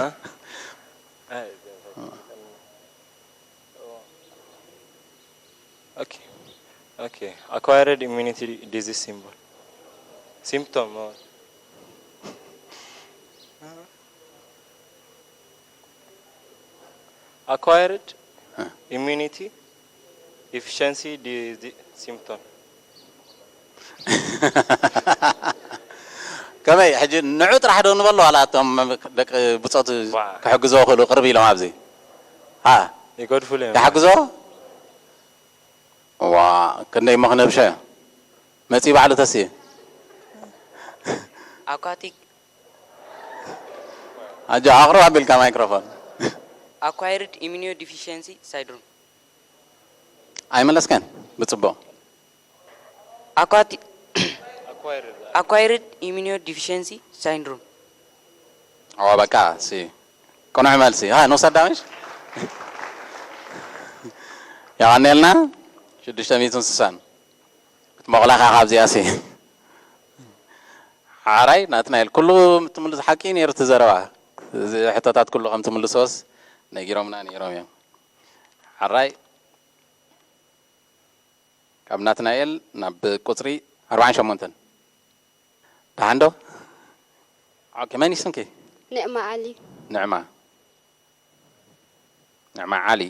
ኦኬ። ኦኬ። ኣኳይርድ ኢሚዩኒቲ ዲዚዝ ሲምቦል። ሲምፕቶም። ኣኳይርድ እ። ኢሚዩኒቲ ዲፊሸንሲ ዲዚዝ ሲምፕቶም። ከመይ ሕጂ ንዑ ጥራሕ ዶ ንበሎ ዋላ እቶም ደቂ ብጾት ዋ። ክሕግዞ ክእሉ ቅርብ ኢሎም ኣብዚ? አ፣ ይገድፉሉ እዮም። ይሓግዞ? ዋ፣ ክንደይ እሞ ክነብሸ? መጺ ባዕሉ ተስየ። ኣኳቲክ ኣጆ ኣቕርብ ኣቢልካ ማይክሮፎን። ኣኳይርድ ኢሚኒዮ ዲፊሽንሲ ሳይድሮም ኣይመለስከን ብጽቡቕ። ኣኳቲ ኣኳይርድ ኢሚኒዮ ዲፊሽንሲ ሳይንድሮም ኣዋ በቃ ሲ ቅኑዕ መልሲ። ሃ ንውሰዳ ምሽ? የቐንየልና። ሽዱሽተ ሚእትን ስሳን ክትመቑላ ኢኻ ካብዚኣ ሲ። ሓራይ ናትናኤል ኩሉ ትምልስ ሓቂ ነይሩ እቲ ዘረባ። እዚ ሕቶታት ኩሉ ከም ትምልሶስ ነጊሮምና ነይሮም እዮም። ሓራይ ካብ ናትናኤል ናብ ቁጽሪ ኣርባዓን ሸሞንተን። ደሓን ዶ? ኦኬ፣ መን እዩ ስምኪ? ንዕማ ዓሊ። ንዕማ። ንዕማ ዓሊ።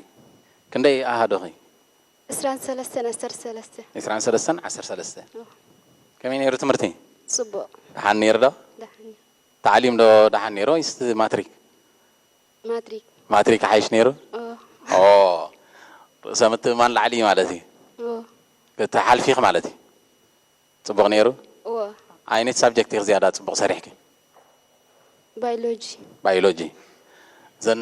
ክንደይ ኣሃዶኺ? ዕስራን ሰለስተን ዓሰርተ ሰለስተ። ዕስራን ሰለስተን ዓሰርተ ሰለስተ። ኦ፣ ከመይ ነይሩ ትምህርቲ? ጽቡቕ። ደሓን ነይሩ ዶ? ደሓን። ታዕሊም ዶ ደሓን ነይሩ ወይስ ማትሪክ? ማትሪክ። ማትሪክ ሓይሽ ነይሩ? ኦ፣ ኦ፣ ርእሰ ምትእምማን ላዕሊ እዩ ማለት እዩ። ኦ፣ እቲ ሓልፊኽ ማለት እዩ። ጽቡቕ ነይሩ። እዎ። ዓይነት ሳብጀክት ኢኺ ዝያዳ ጽቡቕ ሰሪሕኪ? ባዮሎጂ። ባዮሎጂ። ዘን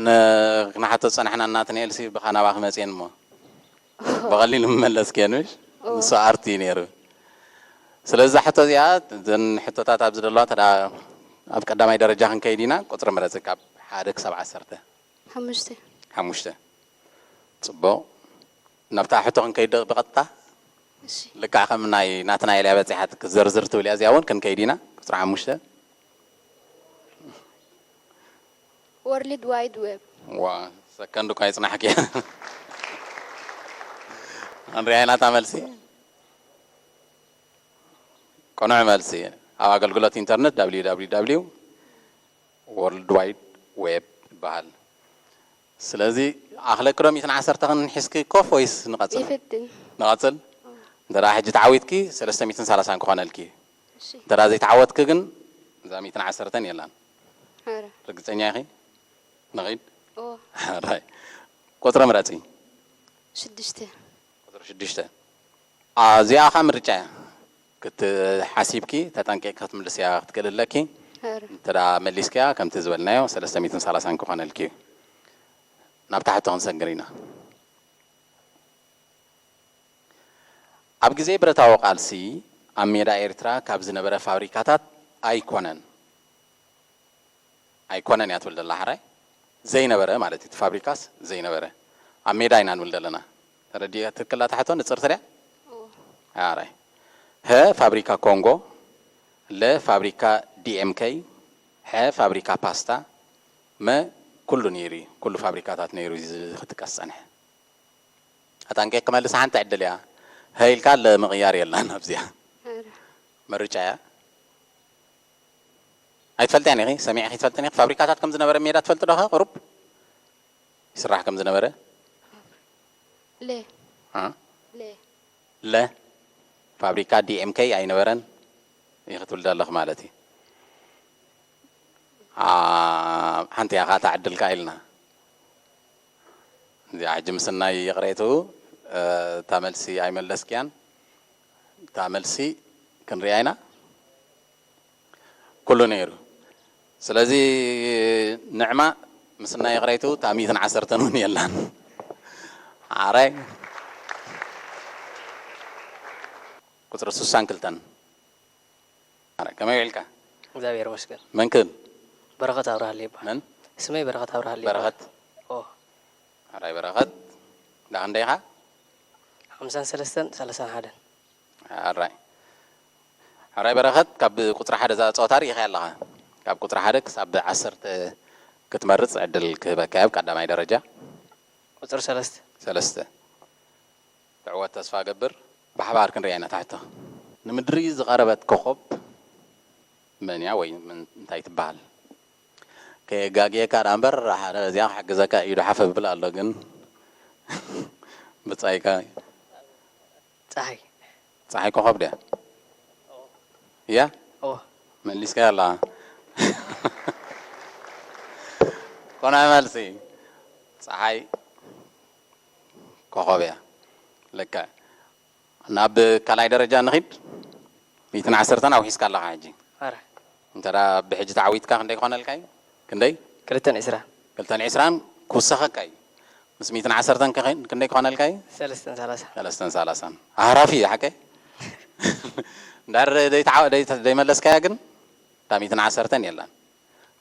ክንሓቶ ዝጸናሕና እናትንኤል ሲ ብኻ ናባኺ መጽየን እሞ ብቐሊሉ ምመለስክየን ምሽ? እዎ። ንሱ ኣርቲ እዩ ነይሩ። ስለዚ እዛ ሕቶ እዚኣ ዘን ሕቶታት ኣብዚ ዘለዋ ተዳ ኣብ ቀዳማይ ደረጃ ክንከይድ ኢና። ቁጽሪ ምረጺ ካብ ሓደ ክሳብ ዓሰርተ። ሓሙሽተ። ሓሙሽተ። ጽቡቕ። ናብታ ሕቶ ክንከይድ ዶ ብቐጥታ? እሺ። ልክዕ ከም ናይ ናትናኤል እያ በጺሓ ክትዘርዝር ትብል እያ እዚኣ እውን ክንከይድ ኢና። ቁጽሪ ሓሙሽተ። ወርልድ ዋይድ ዌብ። ዋ ሰከንድ እኳ ይጽናሕኪ። ክንሪኣ ኢና እታ መልሲ። ቅኑዕ መልሲ ኣብ ኣገልግሎት ኢንተርነት www ወርልድ ዋይድ ዌብ ይበሃል። ስለዚ ኣኽለኪ ዶ ሚእትን ዓሰርተ ክንሒዝኪ ኮፍ ወይስ ንቐጽል? ይፍትን። ንቐጽል። እንተ ደኣ ሕጂ ተዓዊትኪ ሰለስተ ሚእትን ሰላሳን ክኾነልኪ እዩ። እሺ። እንተ ደኣ ዘይተዓወትኪ ግን እዛ ሚእትን ዓሰርተን የላን። ኧረ። ርግጸኛ ኢኺ? ንኺድ። ኦ፣ ራይ። ቁጽሪ ምረጺ። ሽዱሽተ። ቁጽሪ ሽዱሽተ። ኣዚኣ ኸኣ ምርጫ እያ። ክትሓሲብኪ ተጠንቂቕኪ ክትምልስያ ክትክእል ኣለኪ። ኧረ። እንተ ደኣ መሊስክያ ከምቲ ዝበልናዮ ሰለስተ ሚእትን ሰላሳን ክኾነልኪ እዩ። ናብታ ሕቶ ክንሰግር ኢና። ኣብ ግዜ ብረታዊ ቃልሲ ኣብ ሜዳ ኤርትራ ካብ ዝነበረ ፋብሪካታት ኣይኮነን ኣይኮነን እያ ትብል ዘላ ሓራይ ዘይነበረ ማለት እዩ። እቲ ፋብሪካስ ዘይነበረ ኣብ ሜዳ ኢና ንብል ዘለና። ተረዲኣ ትክክል እታ ሕቶ ንጽርቲ ድያ? ኣራይ። ሀ ፋብሪካ ኮንጎ፣ ለ ፋብሪካ ዲኤምከይ፣ ሐ ፋብሪካ ፓስታ፣ መ ኩሉ ነይሩ እዩ። ኩሉ ፋብሪካታት ነይሩ እዩ ክትጥቀስ ጸንሐ። ኣጣንቂቅ ክመልስ ሓንቲ ዕድል እያ። ሀ ኢልካ ለ ምቕያር የላን ኣብዚኣ። ኧረ። ምርጫ እያ። ኣይትፈልጥያን ኢኺ፣ ሰሚዕኺ ትፈልጥን ኢኺ። ፋብሪካታት ከም ዝነበረ ሜዳ ትፈልጢ ዶ ኸ ቁሩብ? ይስራሕ ከም ዝነበረ? ለ። እ? ለ። ለ ፋብሪካ ዲኤምከይ ኣይነበረን ኢኺ ትብል ዘለኺ ማለት እዩ። አ፣ ሓንቲ እያ ኸኣ እታ ዕድል ከኣ ኢልና። እዚኣ ሕጂ ምስናይ ይቕሬትኡ፣ እ፣ እታ መልሲ ኣይመለስክያን። እታ መልሲ ክንሪኣ ኢና። ኩሉ ነይሩ። ስለዚ ንዕማ ምስናይ ይቕሬትኡ እታ ሚእትን ዓሰርተን እውን የላን። ሓራይ። ቁጽሪ ስሳን ክልተን። ሓራይ። ከመይ ውዒልካ? እግዚኣብሔር ይመስገን። መን ክብል? በረኸት ኣብርሃለ ይበሃል። መን? ስመይ በረኸት ኣብርሃለ ይበሃል። በረኸት። ኦ፣ ሓራይ በረኸት። እንዳ ክንደይ ኢኻ? ሓምሳን ሰለስተን ሰላሳን ሓደን። ሓራይ። ሓራይ በረኸት ካብ ቁጽሪ ሓደ እዛ ጸወታ ርኢኻያ ኣለኻ። ካብ ቁጽሪ ሓደ ክሳብ ዓሰርተ ክትመርጽ ዕድል ክህበካ እየ ኣብ ቀዳማይ ደረጃ። ቁጽሪ ሰለስተ። ሰለስተ። ትዕወት ተስፋ እገብር። ብሓባር ክንሪኣ ኢና እታ ሕቶ። ንምድሪ ዝቐረበት ኮኾብ መን እያ ወይ ምን-፣ እንታይ ትበሃል? ከየጋግየካ ደኣ እምበር ሓደ እዚኣ ክሕግዘካ ኢዱ ሓፍ ብል ኣሎ ግን ብጻይካ ጸሓይ። ጸሓይ ኮኾብ ድያ? እያ? ኦ፣ መሊስካያ ኣለኻ። ኮና መልሲ ጸሓይ ኮኾብ እያ። ልክዕ። ናብ ካልኣይ ደረጃ ንኺድ። ሚእትን ዓሰርተን ኣውሒስካ ኣለኻ ሕጂ። ኣረ። እንተ ደኣ ብሕጂ ተዓዊትካ ክንደይ ክኾነልካ እዩ? ክንደይ? ክልተን ዕስራን። ክልተን ዕስራን ክውሰኸካ እዩ። ምስ ሚእትን ዓሰርተን ከ ክንደይ ክኾነልካ እዩ? ሰለስተን ሰላሳን። ሰለስተን ሰላሳን። ኣህራፊ እዩ ሓቀይ? እንድሕር ዘይተዓ-፣ ደይ-፣ ዘይመለስካያ ግን እታ ሚእትን ዓሰርተን የላን።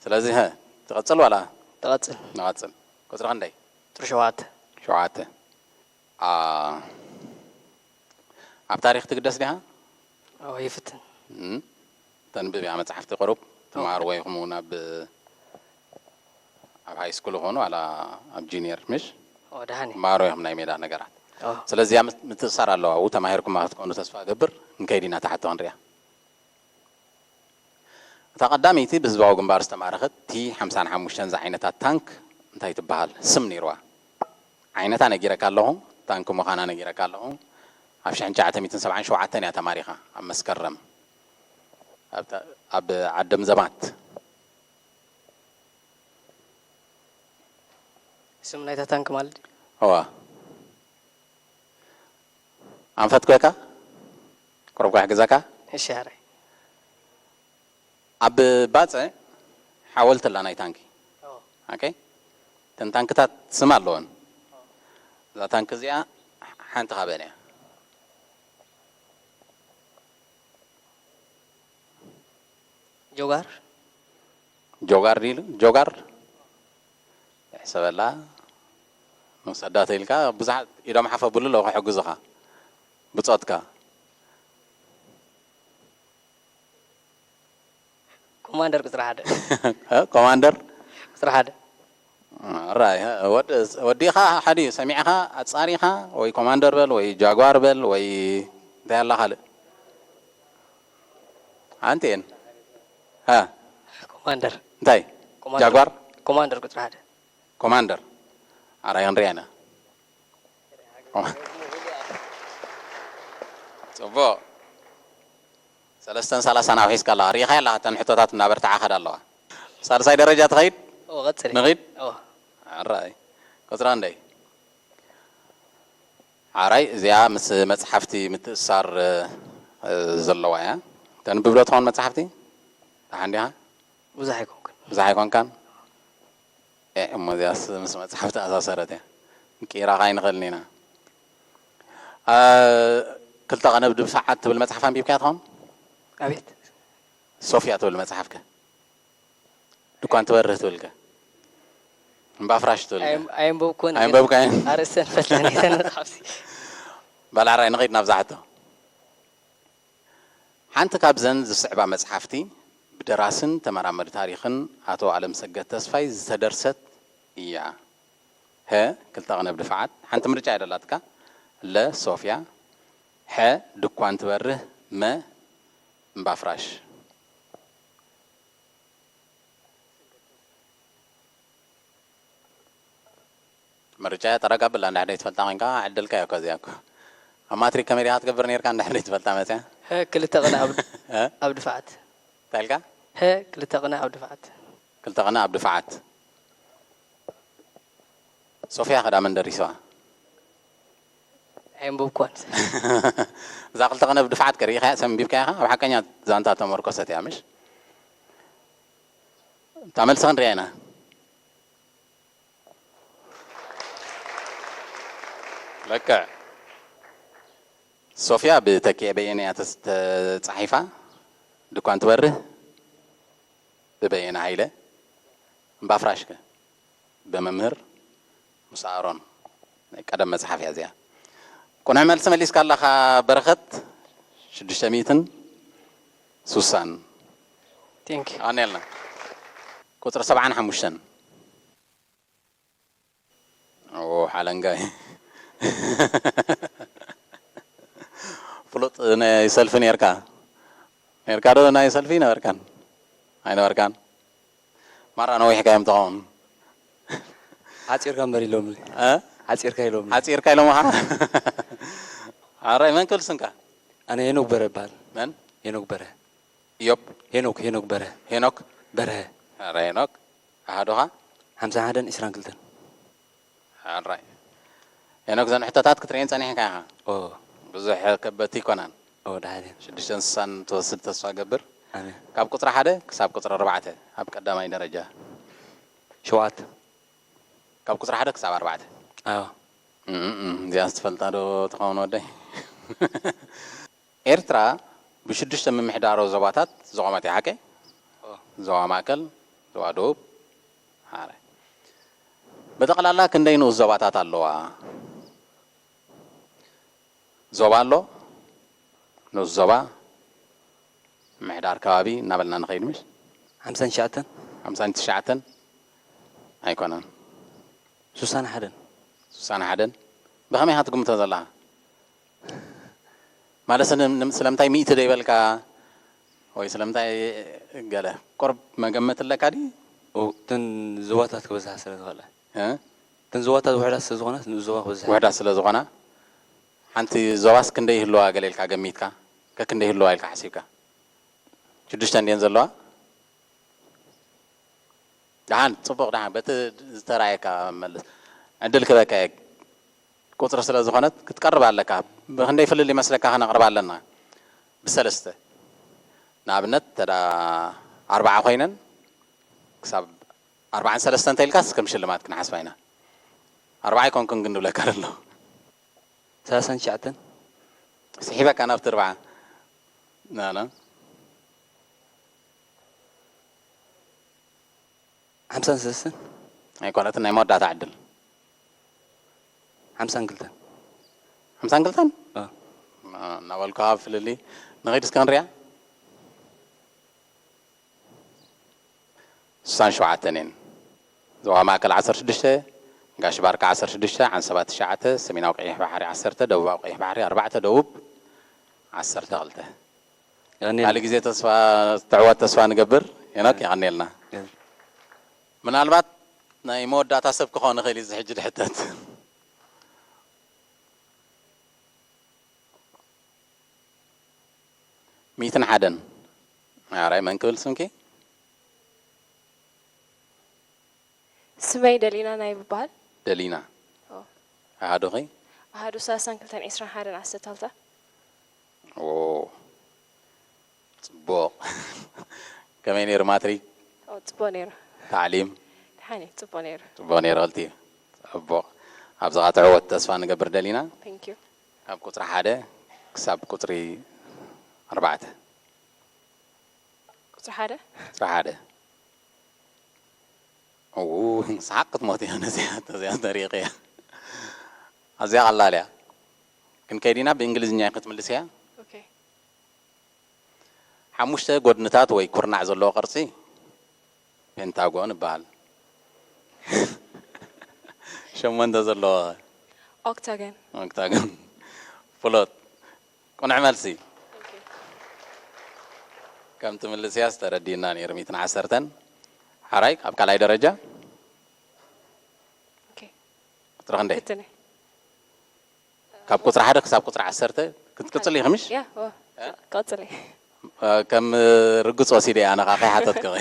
ስለዚ፣ ሀ፣ ትቐጽል ዋላ? ትቐጽል። ንቐጽል። ቁጽሪ ክንደይ? ቁጽሪ ሸውዓተ። ሸውዓተ። ኣ፣ ኣብ ታሪኽ ትግደስ ዲኻ? ኦ፣ ይፍትን። እም፣ ተንብብ እያ መጽሓፍቲ ቁሩብ። ትመሃርዎ ኢኹም እውን ኣብ፣ ኣብ ሃይ ስኩል ይኾኑ ዋላ ኣብ ጁኒየር፣ ምሽ? ኦ፣ ደሓን እዩ። ትመሃርዎ ኢኹም ናይ ሜዳ ነገራት። ኦ፣ ስለዚ እዚኣ ምት-፣ ምትእስሳር ኣለዋ። ኣብኡ ተማሂርኩማ ክትኮኑ ተስፋ እገብር። ንከይድ ኢና እታ ሕቶ ክንሪኣ። እታ ቀዳመይቲ ብህዝባዊ ግንባር ዝተማረኸት ቲ ሓምሳን ሓሙሽተን ዝዓይነታ ታንክ እንታይ ትበሃል? ስም ነይርዋ። ዓይነታ ነጊረካ ኣለኹ። ታንኪ ምዃና ነጊረካ ኣለኹ። ኣብ ሽሕን ትሽዓተ ሚእትን ሰብዓን ሸውዓተን እያ ተማሪኻ፣ ኣብ መስከረም፣ ኣብ ተ-፣ ኣብ ዓደም ዘማት። ስም ናይታ ታንኪ ማለት ድዩ? እዋ። ኣንፈት ኮይካ? ቁሩብ ክሕግዘካ? እሺ፣ ሕራይ። ኣብ ባጽዕ ሓወልቲ ኣላ ናይ ታንኪ። ኦኬ? እተን ታንክታት ስም ኣለወን። እዛ ታንኪ እዚኣ ሓንቲ ካብአን እያ። ጆጋር? ጆጋር ድዩ ኢሉ? ጆጋር? ሕሰበላ። ንውሰዳ ተይልካ ብዙሓት ኢዶም ሓፍ ኣብሉ ኣለዉ ክሕግዙኻ። ብጾትካ። ኮማንደር ቁጽሪ ሓደ። እ? ኮማንደር? ቁጽሪ ሓደ። ራይ፣ ወድ-፣ ወዲኻ ሓደ እዩ። ሰሚዕኻ፣ ኣጻሪኻ፣ ወይ ኮማንደር በል፣ ወይ ጃጓር በል፣ ወይ እንታይ ኣላ ካልእ? ሓንቲ እየን። እ? ኮማንደር። እንታይ? ኮማንደር። ጃጓር? ኮማንደር ቁጽሪ ሓደ። ኮማንደር። ኣራይ ክንሪኣ ኢና። ጽቡቕ። ሰለስተን ሰላሳን ኣውሒስካ ኣለኻ። ርኢኻያ ኣለኻ፣ እተን ሕቶታት እናበርትዓ ከዳ ኣለዋ። ሳልሳይ ደረጃ ትኸይድ? ኦ፣ ቀጽሊ። ንኺድ? ኦ። ኣራይ። ቁጽራ እንደይ? ኣራይ፣ እዚኣ ምስ መጽሓፍቲ ምትእስሳር፣ እ፣ ዘለዋ እያ። ተንብብ ዶ ትኸውን መጽሓፍቲ? ደሓን ዲኻ? ብዙሕ ኣይኮንኩን። ብዙሕ ኣይኮንካን? ኤ፣ እሞ እዚኣስ ምስ መጽሓፍ ተኣሳሰረት እያ። ንቅይራኻ ኣይንኽእልን ኢና። እ፣ ክልተ ቀነብ ድብሳዓት ትብል መጽሓፍ ኣንቢብካያ ትኸውን? ኣቤት። ሶፍያ ትብል መጽሓፍከ? ድኳን ትበርህ ትብልከ? እምባ ፍራሽ ትብልከ? ኣየም-፣ ኣየንበብኩን። ኣየንበብካዮን? ኣርእስተን ፈልጠን እየን መጽሓፍቲ። ባላዕራይ ንኸይድ ናብዛ ሕቶ። ሓንቲ ካብዘን ዝስዕባ መጽሓፍቲ ብደራስን ተመራመሪ ታሪኽን ኣቶ ኣለምሰገድ ተስፋይ ዝተደርሰት እያ። ሀ፣ ክልተ ቀነብ ድፋዓት። ሓንቲ ምርጫ እያ ደላትካ። ለ፣ ሶፍያ። ሐ፣ ድኳን ትበርህ። መ፣ እምባ ፍራሽ። ምርጫ ጠረግ ኣብላ፣ እንድሕር ዘይትፈልጣ ኮይንካ ዕድልካ እያ እኮ እዚኣ እኮ። ኣብ ማትሪክ ከመይ ዲኻ ትገብር ነይርካ እንድሕር ዘይትፈልጣ መፅያ? ሀ ክልተ ቅነ ኣብ እ? ኣብ ድፋዓት። እንታይ ኢልካ? ሀ ክልተ ቅነ ኣብ ድፋዓት። ክልተ ቅነ ኣብ ድፋዓት። ሶፍያ ከዳ መን ደሪስዋ? ኣየንበብኩዋን። እዛ ክልተ ቅነ ብድፋዓት ከ ርኢኻያ፣ ሰንቢብካያ ኢኻ? ኣብ ሓቀኛ ዛንታ ተመርኮሰት እያ፣ ምሽ? እታ መልሲ ክንሪኣ ኢና። ልክዕ። ሶፍያ ብተኪኤ በየነ እያ ተስ-፣ ተጻሒፋ። ድኳን ትበርህ ብበየነ ሃይለ። እምባ ፍራሽከ ብመምህር ሙሳ ኣሮን። ናይ ቀደም መጽሓፍ እያ እዚኣ። ቅኑዕ መልሲ መሊስካ ኣለኻ በረኸት። ሽዱሽተ ሚእትን ሱሳን። ቴንክ ዩ። ኣኔልና። ቁጽሪ ሰብዓን ሓሙሽተን። ኦ፣ ሓለንጋይ። ፍሉጥ ናይ ሰልፊ ኔርካ? ኔርካ ዶ ናይ ሰልፊ? ነበርካን? ኣይነበርካን? ማራ ነዊሕካ እዮም ትኸውን። ሓፂርካ እምበር ኢሎምኒ። እ? ሓፂርካ ኢሎምኒ። ሓፂርካ ኢሎምኻ? ኣራይ፣ መን ክብል ስምካ? ኣነ ሄኖክ በረ ይበሃል። መን? ሄኖክ በረ። ኢዮብ? ሄኖክ፣ ሄኖክ በረ። ሄኖክ? በርሀ። ኣረ ሄኖክ፣ ኣሃዱኻ? ሓምሳን ሓደን ዒስራን ክልተን። ኣራይ። ሄኖክ፣ ዘን ሕቶታት ክትርእየን ጸኒሕካ ኢኻ። ኦ፣ ብዙሕ ከበድቲ ኣይኮናን። ኦ፣ ደሓን እየን። ሽዱሽተን ስሳን ትወስድ ተስፋ ገብር። ኣሜን። ካብ ቁጽሪ ሓደ ክሳብ ቁጽሪ ኣርባዕተ ኣብ ቀዳማይ ደረጃ። ሸውዓተ። ካብ ቁጽሪ ሓደ ክሳብ ኣርባዕተ። ኣዎ። እም፣ እም፣ እዚኣስ ትፈልጣ ዶ ትኸውን ወደይ? ኤርትራ ብሽዱሽተ ምምሕዳራዊ ዞባታት ዝቖመት እያ፣ ሓቀይ? ዞባ ማእከል፣ ዞባ ደቡብ፣ ሓረ። ብጠቕላላ ክንደይ ንኡስ ዞባታት ኣለዋ? ዞባ ኣሎ፣ ንኡስ ዞባ፣ ምምሕዳር ከባቢ እናበልና ንኸይድ፣ ምሽ? ሓምሳን ትሽዓተን። ሓምሳን ትሽዓተን ኣይኮነን። ሱሳን ሓደን። ሱሳን ሓደን። ብኸመይ ኢኻ ትግምቶ ዘለኻ? ማለት ን-፣ ን-፣ ስለምንታይ ሚእቲ ዶ ይበልካ? ወይ ስለምንታይ ገለ? ቁሩብ መገመት ኣለካ ድዩ? ኦ፣ እተን ዞባታት ክበዝሓ ስለ ዝኽእላ። እ? እተን ዞባታት ውሕዳት ስለ ዝኾና ንኡስ ዞባ ክበዝሕ። ውሕዳት ስለ ዝኾና ሓንቲ ዞባስ ክንደይ ይህልዋ ገለ ኢልካ ገሚትካ? ከክንደይ ይህልዋ ኢልካ ሓሲብካ? ሽዱሽተ እንድየን ዘለዋ? ደሓን፣ ጽቡቕ፣ ደሓን፣ በቲ ዝተራእየካ መልስ። ዕድል ክበካ እየ። ቁጽሪ ስለ ዝኾነት ክትቀርብ ኣለካ። ብኽንደይ ፍልል ይመስለካ? ከነቕርባ ኣለና። ብሰለስተ። ንኣብነት፣ ተዳ ኣርባዓ ኮይነን ክሳብ ኣርባዓን ሰለስተን እንተ ኢልካስ ከም ሽልማት ክንሓስባ ኢና። ኣርባዓ ኣይኮንኩን ግን ንብለካ ኣሎ። ሰላሳን ትሽዓተን። ስሒበካ ናብቲ ኣርባዓ። ናና። ሓምሳን ሰለስተን። ኣይኮነትን፣ ናይ መወዳእታ ዕድል። ሓምሳን ክልተን። ሓምሳን ክልተን? እ። እናበልኩ ኣብ ፍልልይ ንኸይድ እስከ ንሪኣ። ስሳን ሸውዓተን እየን። ዞባ ማእከል ዓሰርተ ሽዱሽተ፣ ጋሽ ባርካ ዓሰርተ ሽዱሽተ፣ ዓንሰባ ትሽዓተ፣ ሰሜናዊ ቀይሕ ባሕሪ ዓሰርተ፣ ደቡባዊ ቀይሕ ባሕሪ ኣርባዕተ፣ ደቡብ ዓሰርተ ክልተ። ያኔ ካልእ ግዜ ተስፋ ትዕወት ተስፋ ንገብር። ሄኖክ የቐንየልና። ያ። ምናልባት ናይ መወዳእታ ሰብ ክኸውን ይኽእል እዩ እዚ ሕጂ ድሕተት። ሚእትን ሓደን። ኣራይ መን ክብል ስምኪ? ስመይ ደሊና ናይ ብበሃል። ደሊና። ኦ። ኣሃዱኺ? ኣሃዱ ሰላሳን ክልተን ዒስራን ሓደን ዓሰርተ ክልተ። ኦ፣ ጽቡቕ። ከመይ ነይሩ ማትሪክ? ኦ፣ ጽቡቕ ነይሩ። ታዕሊም? ደሓን እዩ፣ ጽቡቕ ነይሩ። ጽቡቕ ነይሩ። ክልቲኡ ጽቡቕ። ኣብ ዝቐጽዕዎ ተስፋ ንገብር ደሊና። Thank you። ካብ ቁጽሪ ሓደ ክሳብ ቁጽሪ ኣርባዕተ። ቁጽሪ ሓደ። ቁጽሪ ሓደ። እው፣ ሰሓቕ ክትሞት እያ ነዚኣ፣ ነዚኣ ተሪቕ እያ። ኣዝያ ቀላል እያ። ክንከይድ ኢና፣ ብእንግሊዝኛ ክትምልስ እያ። Okay። ሓሙሽተ ጎድንታት ወይ ኩርናዕ ዘለዎ ቅርጺ ፔንታጎን ይበሃል። ሸሞንተ ዘለዎ Octagon። ኦክታጎን። ፍሎት። ቅኑዕ መልሲ። ከም ትምልስያስ ተረዲእና ነይሩ። ሚእትን ዓሰርተን። ሓራይ ኣብ ካልኣይ ደረጃ Okay። ቁጽሪ ክንደይ? ክልተ ነይ። ካብ ቁጽሪ ሓደ ክሳብ ቁጽሪ ዓሰርተ ክትቅጽል ኢኺ ምሽ? ያ፣ ኦ፣ ቀጽሊ። ከም ርግጽ ወሲደ እየ ኣነ ኻኸይ ሓተትክኺ።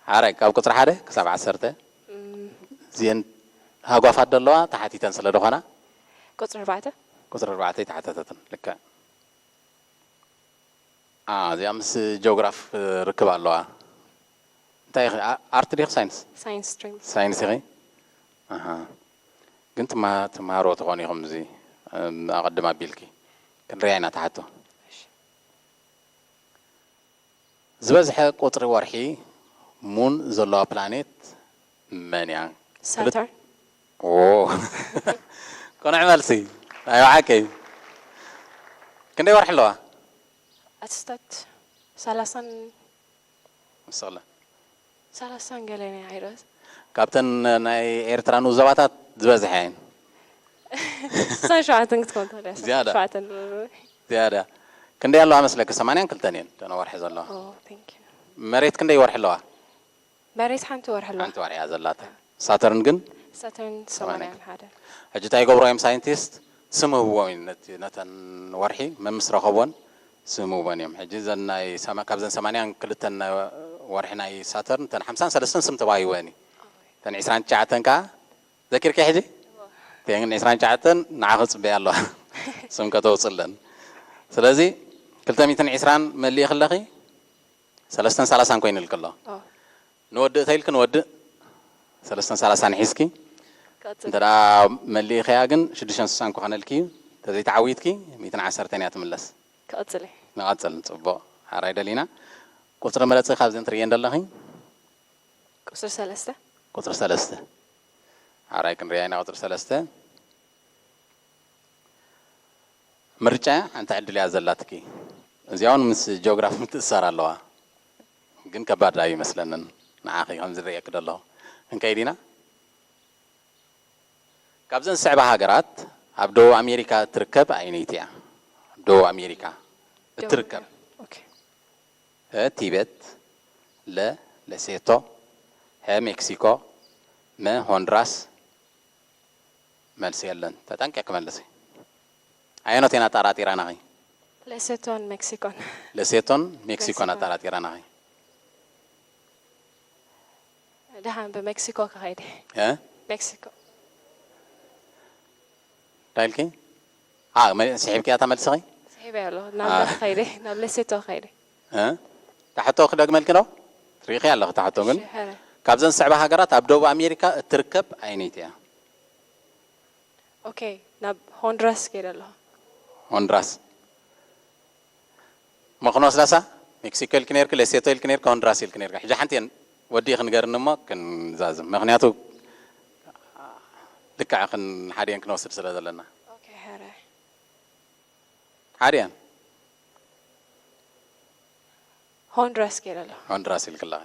ሓራይ ካብ ቁጽሪ ሓደ ክሳብ ዓሰርተ እም፣ እዚአን ሃጓፋት ዘለዋ ተሓቲተን ስለ ዝኾና ቁጽሪ ኣርባዕተ። ቁጽሪ ኣርባዕተ ኣይተሓተተትን። ልክዕ። ኣ፣ እዚኣ ምስ ጂኦግራፍ ርክብ ኣለዋ። እንታይ ኢኺ? ኣ-፣ ኣርት ዲኺ ሳይንስ? ሳይንስ ስትሪም። ሳይንስ ኢኺ? ኣሃ። ግን ትማ-፣ ትምሃርዎ ትኾኑ ኢኹም እዚ፣ እም፣ ኣቐድም ኣቢልኪ። ክንሪኣ ኢና ትሓቶ። ዝበዝሐ ቁጽሪ ወርሒ ሙን ዘለዋ ፕላኔት መን እያ? ሳተርን። ኦ። ቅኑዕ መልሲ። ናይ ብሓቂ። ክንደይ ወርሒ ኣለዋ? ኣስታት ሰላሳን ምስላ። ሰላሳን ገለ ናይ ዓይረስ። ካብተን ናይ ኤርትራ ንኡስ ዞባታት ዝበዝሐ እየን። ስሳን ሸውዓተን ክትኮን ትኽእል እያ። ዝያዳ። ሸውዓተን። ዝያዳ። ክንደይ ኣለዋ መስለኪ? ሰማንያን ክልተን እየን እተን ወርሒ ዘለዋ። Oh, thank you። መሬት ክንደይ ወርሒ ኣለዋ? መሬት ሓንቲ ወርሒ ኣለዋ። ሓንቲ ወርሒ እያ ዘላታ። ሳተርን ግን ሳተርን ሰማንያን ሓደ። ሕጂ እንታይ ይገብሩ እዮም ሳይንቲስት? ስም ህብዎም እዩ ነቲ፣ ነተን ወርሒ መምስ ረኸብወን ስም ህብወን እዮም። ሕጂ እዘን ናይ ሰማ-፣ ካብዘን ሰማንያን ክልተን ናይ ወርሒ ናይ ሳተርን እተን ሓምሳን ሰለስተን ስም ተባሂወን እዩ። እተን ዒስራን ትሽዓተን ከኣ ዘኪርኪ ሕጂ? እተን ዒስራን ትሽዓተን ንዓኺ ጽበያ ኣለዋ። ስም ከተውጽለን። ስለዚ ክልተ ሚእትን ዒስራን መሊእኺ ኣለኺ፣ ሰለስተን ሰላሳን ኮይኑልኪ ኣሎ። ኦ፣ ንወድእ ተይልኪ ንወድእ ሰለስተን ሰላሳን ሒዝኪ። ቀጽል። እንተ ደኣ መሊእኽያ ግን ሽዱሽተን ስሳን ክኾነልኪ እዩ። እንተዘይተዓዊትኪ ሚእትን ዓሰርተን እያ ትምለስ። ክቕጽል እየ። ንቐጽል። ጽቡቕ። ሓራይ ደሊና። ቁጽሪ ምረጺ ካብዘን ትርእየን ዘለኺ። ቁጽሪ ሰለስተ። ቁጽሪ ሰለስተ። ሓራይ ክንሪኣ ኢና ቁጽሪ ሰለስተ። ምርጫ ሓንቲ ዕድል እያ ዘላትኪ። እዚኣ እውን ምስ ጂኦግራፊ ምትእስሳር ኣለዋ። ግን ከባድ ኣይመስለንን። ንዓኺ ከም ዝርእየኪ ዘለኹ። ክንከይድ ኢና። ካብዘን ዝስዕባ ሃገራት ኣብ ደቡብ ኣሜሪካ እትርከብ ኣየነይቲ እያ? ኣብ ደቡብ ኣሜሪካ እትርከብ። ኦኬ። ሀ ቲቤት፣ ለ ሌሴቶ፣ ሐ ሜክሲኮ፣ መ ሆንድራስ፣ መልሲ የለን። ተጠንቀቂ መልሲ። ኣየኖት እየን ኣጠራጢረናኺ? ሌሴቶን ሜክሲኮን። ሌሴቶን ሜክሲኮን ሜክሲኮን። ኣጠራጢረናኺ። ደሓን ብሜክሲኮ ክኸይድ እየ። እ? ሜክሲኮ። እንታይ ኢልኪ? አ፣ መ- ስሒብኪ እያ ተመልስኺ? ስሒበ ኣሎ ናብ አ። ዳ ክኸይድ እየ፣ ናብ ሌሴቶ ክኸይድ እየ። እ? ታሕቶ ክደግመልኪ ነው? ሪኢኺ ኣለኺ ታሕቶ ግን። እሺ፣ ሕረ። ካብዘን ዝስዕባ ሃገራት ኣብ ደቡብ ኣሜሪካ እትርከብ ኣየነይቲ እያ? ኦኬ፣ ናብ ሆንድራስ ከይደ ኣለኹ። ሆንድራስ። መክኖስ ላሳ ሜክሲኮ ኢልኪ ነርኪ፣ ሌሴቶ ኢልኪ ነርኪ፣ ሆንድራስ ኢልኪ ነርኪ። ሕጂ ሓንቲ እየን ወዲእኺ ንገርኒ እሞ ክንዛዝም። ምኽንያቱ ልክዕ ክን ሓዲአን ክንወስድ ስለ ዘለና። ኦኬ፣ ሕረ። ሓዲአን። ሆንድራስ ከይደ ኣለኹ። ሆንድራስ ኢልኪ ኣለኺ።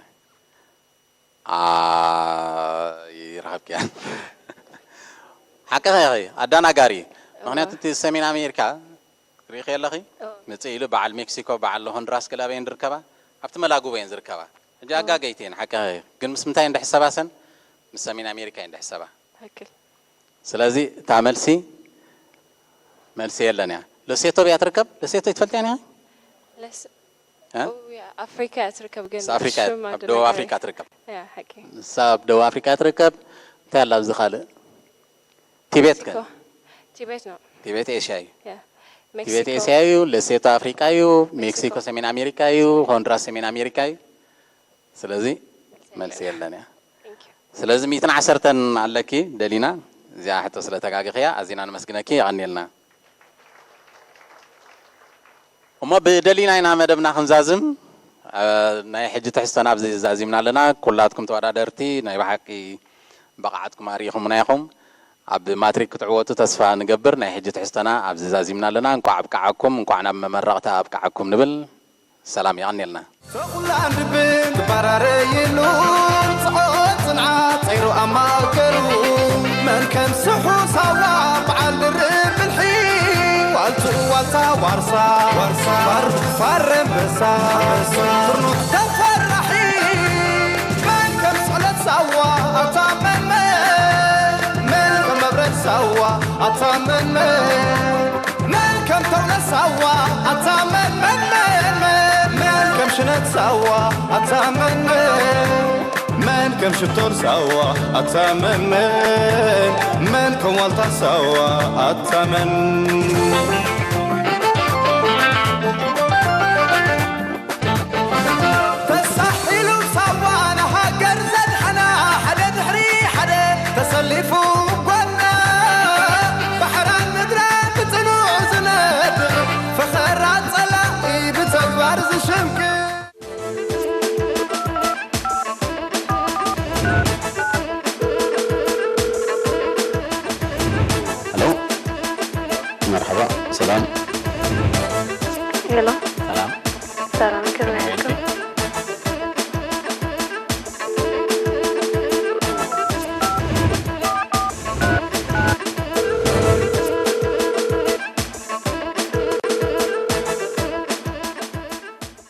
አ፣ ይረኸብኪ እያ። ሓቅኺ ኢኺ፣ ኣዳናጋሪ። ምኽንያቱ እቲ ሰሜን ኣሜሪካ ሪኢኺ ኣለኺ? ኦ። ምጽእ ኢሉ በዓል ሜክሲኮ፣ በዓል ሆንድራስ ገለ ኣበየን ዝርከባ? ኣብቲ መላጉቦ እየን ዝርከባ። ሕጂ ኣጋገይቲ እየን፣ ሓቅኺ ኢኺ። ግን ምስ ምንታይ እየን ዝሕሰባ ሰን? ምስ ሰሜን ኣሜሪካ እየን ዝሕሰባ። ትክክል። ስለዚ እታ መልሲ፣ መልሲ የለን እያ። ሌሴቶ እያ ትርከብ? ሌሴቶ ትፈልጥያ እያ? ለስ- እ? ኦ፣ ያ፣ ኣፍሪካ እያ ትርከብ ግን ምስ ኣፍሪካ፣ ሽም ኣብ ኣደናጋሪ። ደቡብ ኣፍሪካ ትርከብ። ያ፣ ሓቂ። ንሳ ኣብ ደቡብ ኣፍሪካ ትርከብ። እንታይ ኣላ ኣብዚ ካልእ? ቲቤት ከ? ሜክሲኮ። ቲቤት ነው። ቲቤት ኤሽያ እዩ። ያ። ቲቤት ሜክሲኮ። ኤስያ እዩ። ሌሴቶ ኣፍሪቃ እዩ። ሜክሲኮ ሜክሲኮ። ሰሜን ኣሜሪካ እዩ። ሆንድራስ ሰሜን ኣሜሪካ እዩ። ስለዚ መልሲ የለን እያ። Thank you። ስለዚ ሚእትን ዓሰርተን ኣለኪ ደሊና፣ እዚኣ ሕቶ ስለ ተጋግኽያ ኣዚና ንመስግነኪ፣ የቐንየልና። እሞ ብደሊና ኢና መደብና ክንዛዝም። እ፣ ናይ ሕጂ ትሕዝቶና ኣብዚ ዛዚምና ኣለና። ኩላትኩም ተወዳደርቲ ናይ ብሓቂ ብቕዓትኩም ኣርኢኹምና ኢኹም። ኣብ ማትሪክ ክትዕወቱ ተስፋ ንገብር። ናይ ሕጂ ትሕዝቶና ኣብዚ ዛዚምና ኣለና። እንቋዕ ኣብቅዓኩም፣ እንቋዕ ናብ መመረቕታ ኣብቅዓኩም ንብል። ሰላም፣ የቐንየልና። ተኹላን ድብን ትበራረየሉ፣ ጽዖት ጽንዓት ጸይሩ ኣብ ማእከሉ። መን ከም ስሑ ሳዋ በዓል ድርብ ብልሒ፣ ዋልቱ ዋልታ ዋርሳ፣ ዋርሳ፣ ፋር፣ ፋር ኣንበሳ፣ ስርኑዕ ደም ፈራሒ። መን ከም ስዕለት ሳዋ ኣታ መን፣ መን፣ መን ከም መብረድ ሳዋ ኣታ መን፣ መን፣ መን ከም ተውለት ሳዋ ኣታ መን፣ መን፣ መን፣ መን፣ መን ከም ሽነት ሳዋ ኣታ መን፣ መን፣ መን ከም ሽቶር ሳዋ ኣታ መን፣ መን፣ መን ከም ዋልታ ሳዋ ኣታ መን።